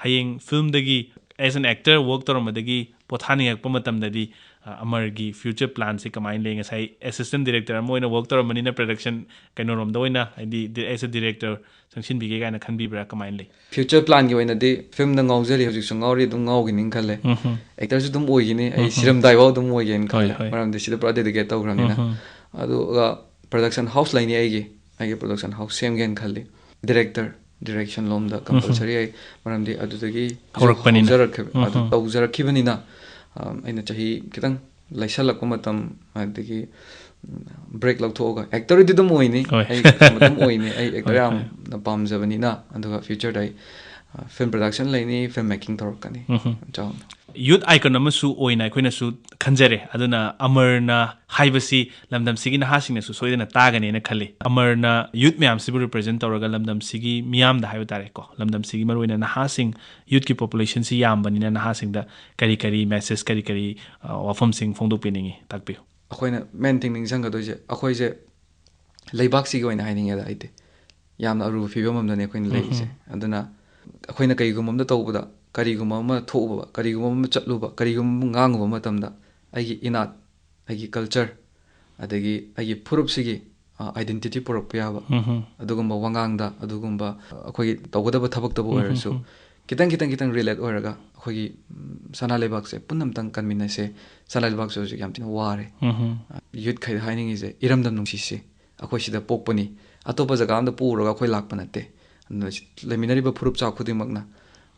ꯍꯌꯦꯡ ꯐꯤꯜꯝꯗꯒꯤ as an actor work ꯇꯧꯔꯝꯕꯗꯒꯤ ꯄꯣꯊꯥꯅꯤꯡꯉꯛꯄ ꯃꯇꯝꯗꯗꯤ, ꯑ, ꯑꯃꯔꯒꯤ future planꯁꯦ ꯀꯃꯥꯏꯅ ꯂꯩ? ꯉꯁꯥꯏ assistant director ꯑꯃ ꯑꯣꯏꯅ work ꯇꯧꯔꯝꯕꯅꯤꯅ production ꯀꯩꯅꯣꯔꯣꯝꯗ ꯑꯣꯏꯅ, ꯍꯥꯏꯗꯤ as a director ꯆꯪꯁꯤꯟꯕꯤꯒꯦ ꯀꯥꯏꯅ ꯈꯟꯕꯤꯕ꯭ꯔꯥ? ꯀꯃꯥꯏꯅ ꯂꯩ? Future planꯒꯤ ꯑꯣꯏꯅꯗꯤ ꯐꯤꯜꯝꯗ ꯉꯥꯎꯖꯔꯤ, ꯍꯧꯖꯤꯛꯁꯨ ꯉꯥꯎꯔꯤ, ꯑꯗꯨꯝ ꯉꯥꯎꯒꯤꯅꯤ ꯈꯜꯂꯦ꯫ ꯎꯝ꯫ ꯑꯦꯛꯇꯔꯁꯨ ꯑꯗꯨꯝ ꯑꯣꯏꯒꯤꯅꯤ, ꯑꯩ ꯎꯝ꯫ ꯁꯤꯔꯝꯗꯥꯏꯐꯥꯎ ꯑꯗꯨꯝ ꯑꯣꯏꯒꯦꯅ ꯍꯣꯏ, ꯈꯜꯂꯦ꯫ ꯍꯣꯏ꯫ ꯃꯔꯝꯗꯤ ꯁꯤꯗ ꯄꯨꯔꯥ dedicate ꯇꯧꯈ꯭ꯔꯕꯅꯤꯅ꯫ ꯎꯝ꯫ ꯑꯗꯨꯒ production house ꯂꯩꯅꯤ ꯑꯩꯒꯤ, ꯑꯩꯒꯤ production house ꯁꯦꯝꯒꯦꯅ ꯈꯜꯂꯤ꯫ Director, direction ꯂꯣꯝꯗ ꯎꯝ꯫ Compulsory ꯑꯩ, ꯃꯔꯝꯗꯤ ꯑꯗꯨꯗꯒꯤ ꯍꯧꯔꯛꯄꯅꯤꯅ꯫ ꯍꯧꯖꯔꯛꯈꯤꯕ-, ꯎꯝ꯫ ꯑꯗꯨ ꯇꯧꯖꯔꯛꯈꯤꯕꯅꯤꯅ, ꯑꯝ, ꯑꯩꯅ ꯆꯍꯤ ꯈꯤꯇꯪ ꯂꯩꯁꯜꯂꯛꯄ ꯃꯇꯝ, ꯑꯗꯒꯤ, ꯎꯝ, break ꯂꯧꯊꯣꯛꯑꯒ, ꯑꯦꯛꯇꯔꯗꯤ ꯑꯗꯨꯝ ꯑꯣꯏꯅꯤ꯫ ꯍꯣꯏ꯫ ꯑꯩ ꯑꯗꯨꯝ ꯑꯣꯏꯅꯤ꯫ ꯑꯩ ꯑꯦꯛꯇꯔ ꯍꯣꯏ, ꯍꯣꯏ꯫ ꯌꯥꯝꯅ ꯄꯥꯝꯖꯕꯅꯤꯅ, ꯑꯗꯨꯒ futureꯗ ꯑꯩ, ꯑ, film production ꯂꯩꯅꯤ, film making ꯇꯧꯔꯛꯀꯅꯤ꯫ ꯎꯝ꯫ ꯆꯥꯎꯅ꯫ Youth icon ꯑꯃꯁꯨ ꯑꯣꯏꯅ ꯑꯩꯈꯣꯏꯅꯁꯨ ꯈꯟꯖꯔꯦ꯫ ꯑꯗꯨꯅ ꯑꯃꯔꯅ ꯍꯥꯏꯕꯁꯤ ꯂꯝꯗꯝꯁꯤꯒꯤ ꯅꯍꯥꯁꯤꯡꯅꯁꯨ ꯁꯣꯏꯗꯅ ꯇꯥꯒꯅꯦꯅ ꯈꯜꯂꯤ꯫ ꯑꯃꯔꯅ youth ꯃꯌꯥꯝꯁꯤꯕꯨ represent ꯇꯧꯔꯒ ꯂꯝꯗꯝꯁꯤꯒꯤ ꯃꯤꯌꯥꯝꯗ ꯍꯥꯏꯕ ꯇꯥꯔꯦꯀꯣ, ꯂꯝꯗꯝꯁꯤꯒꯤ ꯃꯔꯨꯑꯣꯏꯅ ꯅꯍꯥꯁꯤꯡ, youthꯀꯤ populationꯁꯤ ꯌꯥꯝꯕꯅꯤꯅ ꯅꯍꯥꯁꯤꯡꯗ ꯀꯔꯤ ꯀꯔꯤ message, ꯀꯔꯤ ꯀꯔꯤ, ꯑ, ꯋꯥꯐꯝꯁꯤꯡ ꯐꯣꯡꯗꯣꯛꯄꯤꯅꯤꯡꯉꯤ? ꯇꯥꯛꯄꯤꯌꯨ꯫ ꯑꯩꯈꯣꯏꯅ main thing ꯅꯤꯡꯁꯤꯡꯒꯗꯣꯏꯁꯦ, ꯑꯩꯈꯣꯏꯁꯦ ꯂꯩꯕꯥꯛꯁꯤꯒꯤ ꯑꯣꯏꯅ ꯍꯥꯏꯅꯤꯡꯉꯦꯗ ꯑꯩꯗꯤ꯫ ꯌꯥꯝꯅ ꯑꯔꯨꯕ ꯐꯤꯕꯝ ꯑꯃꯗꯅꯤ ꯑꯩꯈꯣꯏꯅ ꯂꯩꯔꯤꯁꯦ꯫ ꯎꯝ꯫ ꯑꯗꯨꯅ ꯑꯩꯈꯣꯏꯅ ꯀꯔꯤꯒꯨꯝꯕ ꯑꯃꯗ ꯇꯧꯕꯗ, ꯀꯔꯤꯒꯨꯝꯕ ꯑꯃ ꯊꯣꯛꯎꯕ, ꯀꯔꯤꯒꯨꯝꯕ ꯑꯃ ꯆꯠꯂꯨꯕ, ꯀꯔꯤꯒꯨꯝꯕ ꯑꯃ ꯉꯥꯡꯉꯨꯕ ꯃꯇꯝꯗ ꯑꯩꯒꯤ ꯏꯅꯥꯠ, ꯑꯩꯒꯤ culture, ꯑꯗꯒꯤ ꯑꯩꯒꯤ ꯐꯨꯔꯨꯞꯁꯤꯒꯤ, ꯑ, identity ꯄꯨꯔꯛꯄ ꯌꯥꯕ ꯎꯝ꯫ ꯑꯗꯨꯒꯨꯝꯕ ꯋꯥꯉꯥꯡꯗ, ꯑꯗꯨꯒꯨꯝꯕ, ꯑ, ꯑꯩꯈꯣꯏꯒꯤ ꯇꯧꯒꯗꯕ ꯊꯕꯛꯇꯕꯨ ꯎꯝ꯫ ꯑꯣꯏꯔꯁꯨ ꯎꯝ꯫ ꯈꯤꯇꯪ, ꯈꯤꯇꯪ, ꯈꯤꯇꯪ relate ꯑꯣꯏꯔꯒ ꯑꯩꯈꯣꯏꯒꯤ, ꯎꯝ, ꯁꯅꯥ ꯂꯩꯕꯥꯛꯁꯦ ꯄꯨꯟꯅ ꯑꯝꯇꯪ ꯀꯟꯃꯤꯟꯅꯁꯦ꯫ ꯁꯅꯥ ꯂꯩꯕꯥꯛꯁꯦ ꯍꯧꯖꯤꯛ ꯌꯥꯝ ꯊꯤꯅ ꯋꯥꯔꯦ꯫ ꯎꯝ꯫ Youthꯈꯩꯗ ꯍꯥꯏꯅꯤꯡꯉꯤꯁꯦ, ꯏꯔꯝꯗꯝ ꯅꯨꯡꯁꯤꯁꯤ꯫ ꯑꯩꯈꯣꯏ ꯁꯤꯗ ꯄꯣꯛꯄꯅꯤ, ꯑꯇꯣꯞꯄ ꯖꯒꯥ ꯑꯝꯗ ꯄꯣꯛꯎꯔꯒ ꯑꯩꯈꯣꯏ ꯂꯥꯛꯄ ꯅꯠꯇꯦ꯫ ꯑꯗꯨꯅ ꯁꯤ ꯂꯩꯃꯤꯟꯅꯔꯤꯕ ꯐꯨꯔꯨꯞ ꯆꯥ ꯈꯨꯗꯤꯡꯃꯛꯅ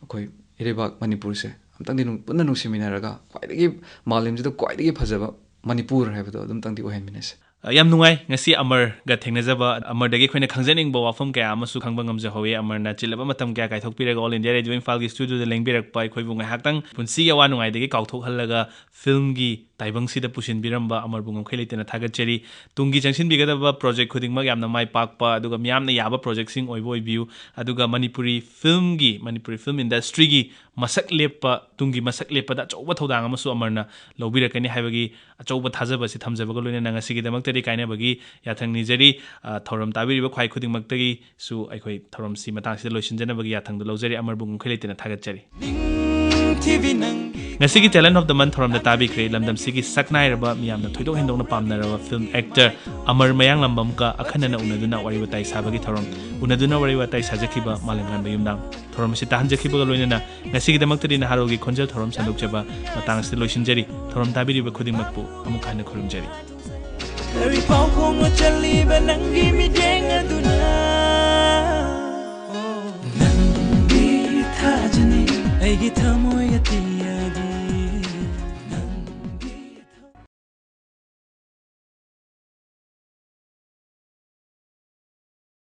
ꯑꯩꯈꯣꯏ ꯏꯔꯩꯕꯥꯛ ꯃꯅꯤꯄꯨꯔꯁꯦ ꯑꯝꯇꯪꯗꯤ ꯅꯨꯡ-, ꯄꯨꯟꯅ ꯅꯨꯡꯁꯤꯃꯤꯟꯅꯔꯒ ꯈ꯭ꯋꯥꯏꯗꯒꯤ, ꯃꯥꯂꯦꯝꯁꯤꯗ ꯈ꯭ꯋꯥꯏꯗꯒꯤ ꯐꯖꯕ ꯃꯅꯤꯄꯨꯔ ꯍꯥꯏꯕꯗꯣ ꯑꯗꯨꯝꯇꯪꯗꯤ ꯑꯣꯏꯍꯟꯃꯤꯟꯅꯁꯦ꯫ ꯑ, ꯌꯥꯝ ꯅꯨꯡꯉꯥꯏ ꯉꯁꯤ ꯑꯃꯔꯒ ꯊꯦꯡꯅꯖꯕ꯫ ꯑꯃꯔꯗꯒꯤ ꯑꯩꯈꯣꯏꯅ ꯈꯪꯖꯅꯤꯡꯕ ꯋꯥꯐꯝ ꯀꯌꯥ ꯑꯃꯁꯨ ꯈꯪꯕ ꯉꯝꯖꯍꯧꯋꯤ꯫ ꯑꯃꯔꯅ ꯆꯤꯜꯂꯕ ꯃꯇꯝ ꯀꯌꯥ ꯀꯥꯏꯊꯣꯛꯄꯤꯔꯒ All India Radio ꯏꯝꯐꯥꯜꯒꯤ studioꯗ ꯂꯦꯡꯕꯤꯔꯛꯄ, ꯑꯩꯈꯣꯏꯕꯨ ꯉꯥꯏꯍꯥꯛꯇꯪ ꯄꯨꯟꯁꯤꯒꯤ ꯑꯋꯥ ꯅꯨꯡꯉꯥꯏꯗꯒꯤ ꯀꯥꯎꯊꯣꯛꯍꯜꯂꯒ filmꯒꯤ ꯇꯥꯏꯕꯪꯁꯤꯗ ꯄꯨꯁꯤꯟꯕꯤꯔꯝꯕ ꯑꯃꯔꯕꯨ ꯉꯝꯈꯩ ꯂꯩꯇꯅ ꯊꯥꯒꯠꯆꯔꯤ꯫ ꯇꯨꯡꯒꯤ ꯆꯪꯁꯤꯟꯕꯤꯒꯗꯕ project ꯈꯨꯗꯤꯡꯃꯛ ꯌꯥꯝꯅ ꯃꯥꯏ ꯄꯥꯛꯄ ꯑꯗꯨꯒ ꯃꯤꯌꯥꯝꯅ ꯌꯥꯕ projectꯁꯤꯡ ꯑꯣꯏꯕ ꯑꯣꯏꯕꯤꯌꯨ꯫ ꯑꯗꯨꯒ ꯃꯅꯤꯄꯨꯔꯤ filmꯒꯤ, ꯃꯅꯤꯄꯨꯔꯤ film industryꯒꯤ ꯃꯁꯛ ꯂꯦꯞꯄ, ꯇꯨꯡꯒꯤ ꯃꯁꯛ ꯂꯦꯞꯄꯗ ꯑꯆꯧꯕ ꯊꯧꯗꯥꯡ ꯑꯃꯁꯨ ꯑꯃꯔꯅ ꯂꯧꯕꯤꯔꯛꯀꯅꯤ ꯍꯥꯏꯕꯒꯤ ꯑꯆꯧꯕ ꯊꯥꯖꯕ ꯑꯁꯤ ꯊꯝꯖꯕꯒ ꯂꯣꯏꯅꯅ ꯉꯁꯤꯒꯤꯗꯃꯛꯇꯗꯤ ꯀꯥꯏꯅꯕꯒꯤ ꯌꯥꯊꯪ ꯅꯤꯖꯔꯤ꯫ ꯑ, ꯊꯧꯔꯝ ꯇꯥꯕꯤꯔꯤꯕ ꯈ꯭ꯋꯥꯏ ꯈꯨꯗꯤꯡꯃꯛꯇꯒꯤꯁꯨ ꯑꯩꯈꯣꯏ ꯊꯧꯔꯝꯁꯤ ꯃꯇꯥꯡꯁꯤꯗ ꯂꯣꯏꯁꯤꯟꯖꯅꯕꯒꯤ ꯌꯥꯊꯪꯗꯨ ꯂꯧꯖꯔꯤ꯫ ꯑꯃꯔꯕꯨ ꯉꯝꯈꯩ ꯂꯩꯇꯅ ꯊꯥꯒꯠꯆꯔꯤ꯫ ꯉꯁꯤꯒꯤ Talent of the Month ꯊꯧꯔꯝꯗ ꯇꯥꯕꯤꯈ꯭ꯔꯦ ꯂꯝꯗꯝꯁꯤꯒꯤ ꯁꯛꯅꯥꯏꯔꯕ, ꯃꯤꯌꯥꯝꯅ ꯊꯣꯏꯗꯣꯛ ꯍꯦꯟꯗꯣꯛꯅ ꯄꯥꯝꯅꯔꯕ film actor ꯑꯃꯔ ꯃꯌꯥꯡꯂꯝꯕꯝꯒ ꯑꯈꯟꯅꯅ ꯎꯅꯗꯨꯅ ꯋꯥꯔꯤ ꯋꯥꯇꯥꯏ ꯁꯥꯕꯒꯤ ꯊꯧꯔꯝ꯫ ꯎꯅꯗꯨꯅ ꯋꯥꯔꯤ ꯋꯥꯇꯥꯏ ꯁꯥꯖꯈꯤꯕ ꯃꯥꯂꯦꯝꯉꯥꯟꯕ ꯌꯨꯝꯅꯥꯝ꯫ ꯊꯧꯔꯝ ꯑꯁꯤ ꯇꯥꯍꯟꯖꯈꯤꯕꯒ ꯂꯣꯏꯅꯅ ꯉꯁꯤꯒꯤꯗꯃꯛꯇꯗꯤ ꯅꯍꯥꯔꯣꯜꯒꯤ ꯈꯣꯟꯖꯦꯜ ꯊꯧꯔꯝ ꯁꯟꯗꯣꯛꯆꯕ ꯃꯇꯥꯡ ꯑꯁꯤꯗ ꯂꯣꯏꯁꯤꯟꯖꯔꯤ꯫ ꯊꯧꯔꯝ ꯇꯥꯕꯤꯔꯤꯕ ꯈꯨꯗꯤꯡꯃꯛꯄꯨ ꯑꯃꯨꯛ ꯍꯟꯅ ꯈꯨꯔꯨꯝꯖꯔꯤ꯫ ꯀꯔꯤ ꯄꯥꯎꯈꯣꯡꯅꯣ ꯆꯠꯂꯤꯕ ꯅꯪꯒꯤ ꯃꯤꯠꯌꯦꯡ ꯑꯗꯨꯅ? ꯅꯪꯒꯤ ꯊꯥꯖꯅꯤ ꯑꯩꯒꯤ ꯊꯃꯣꯏ ꯑꯇꯤ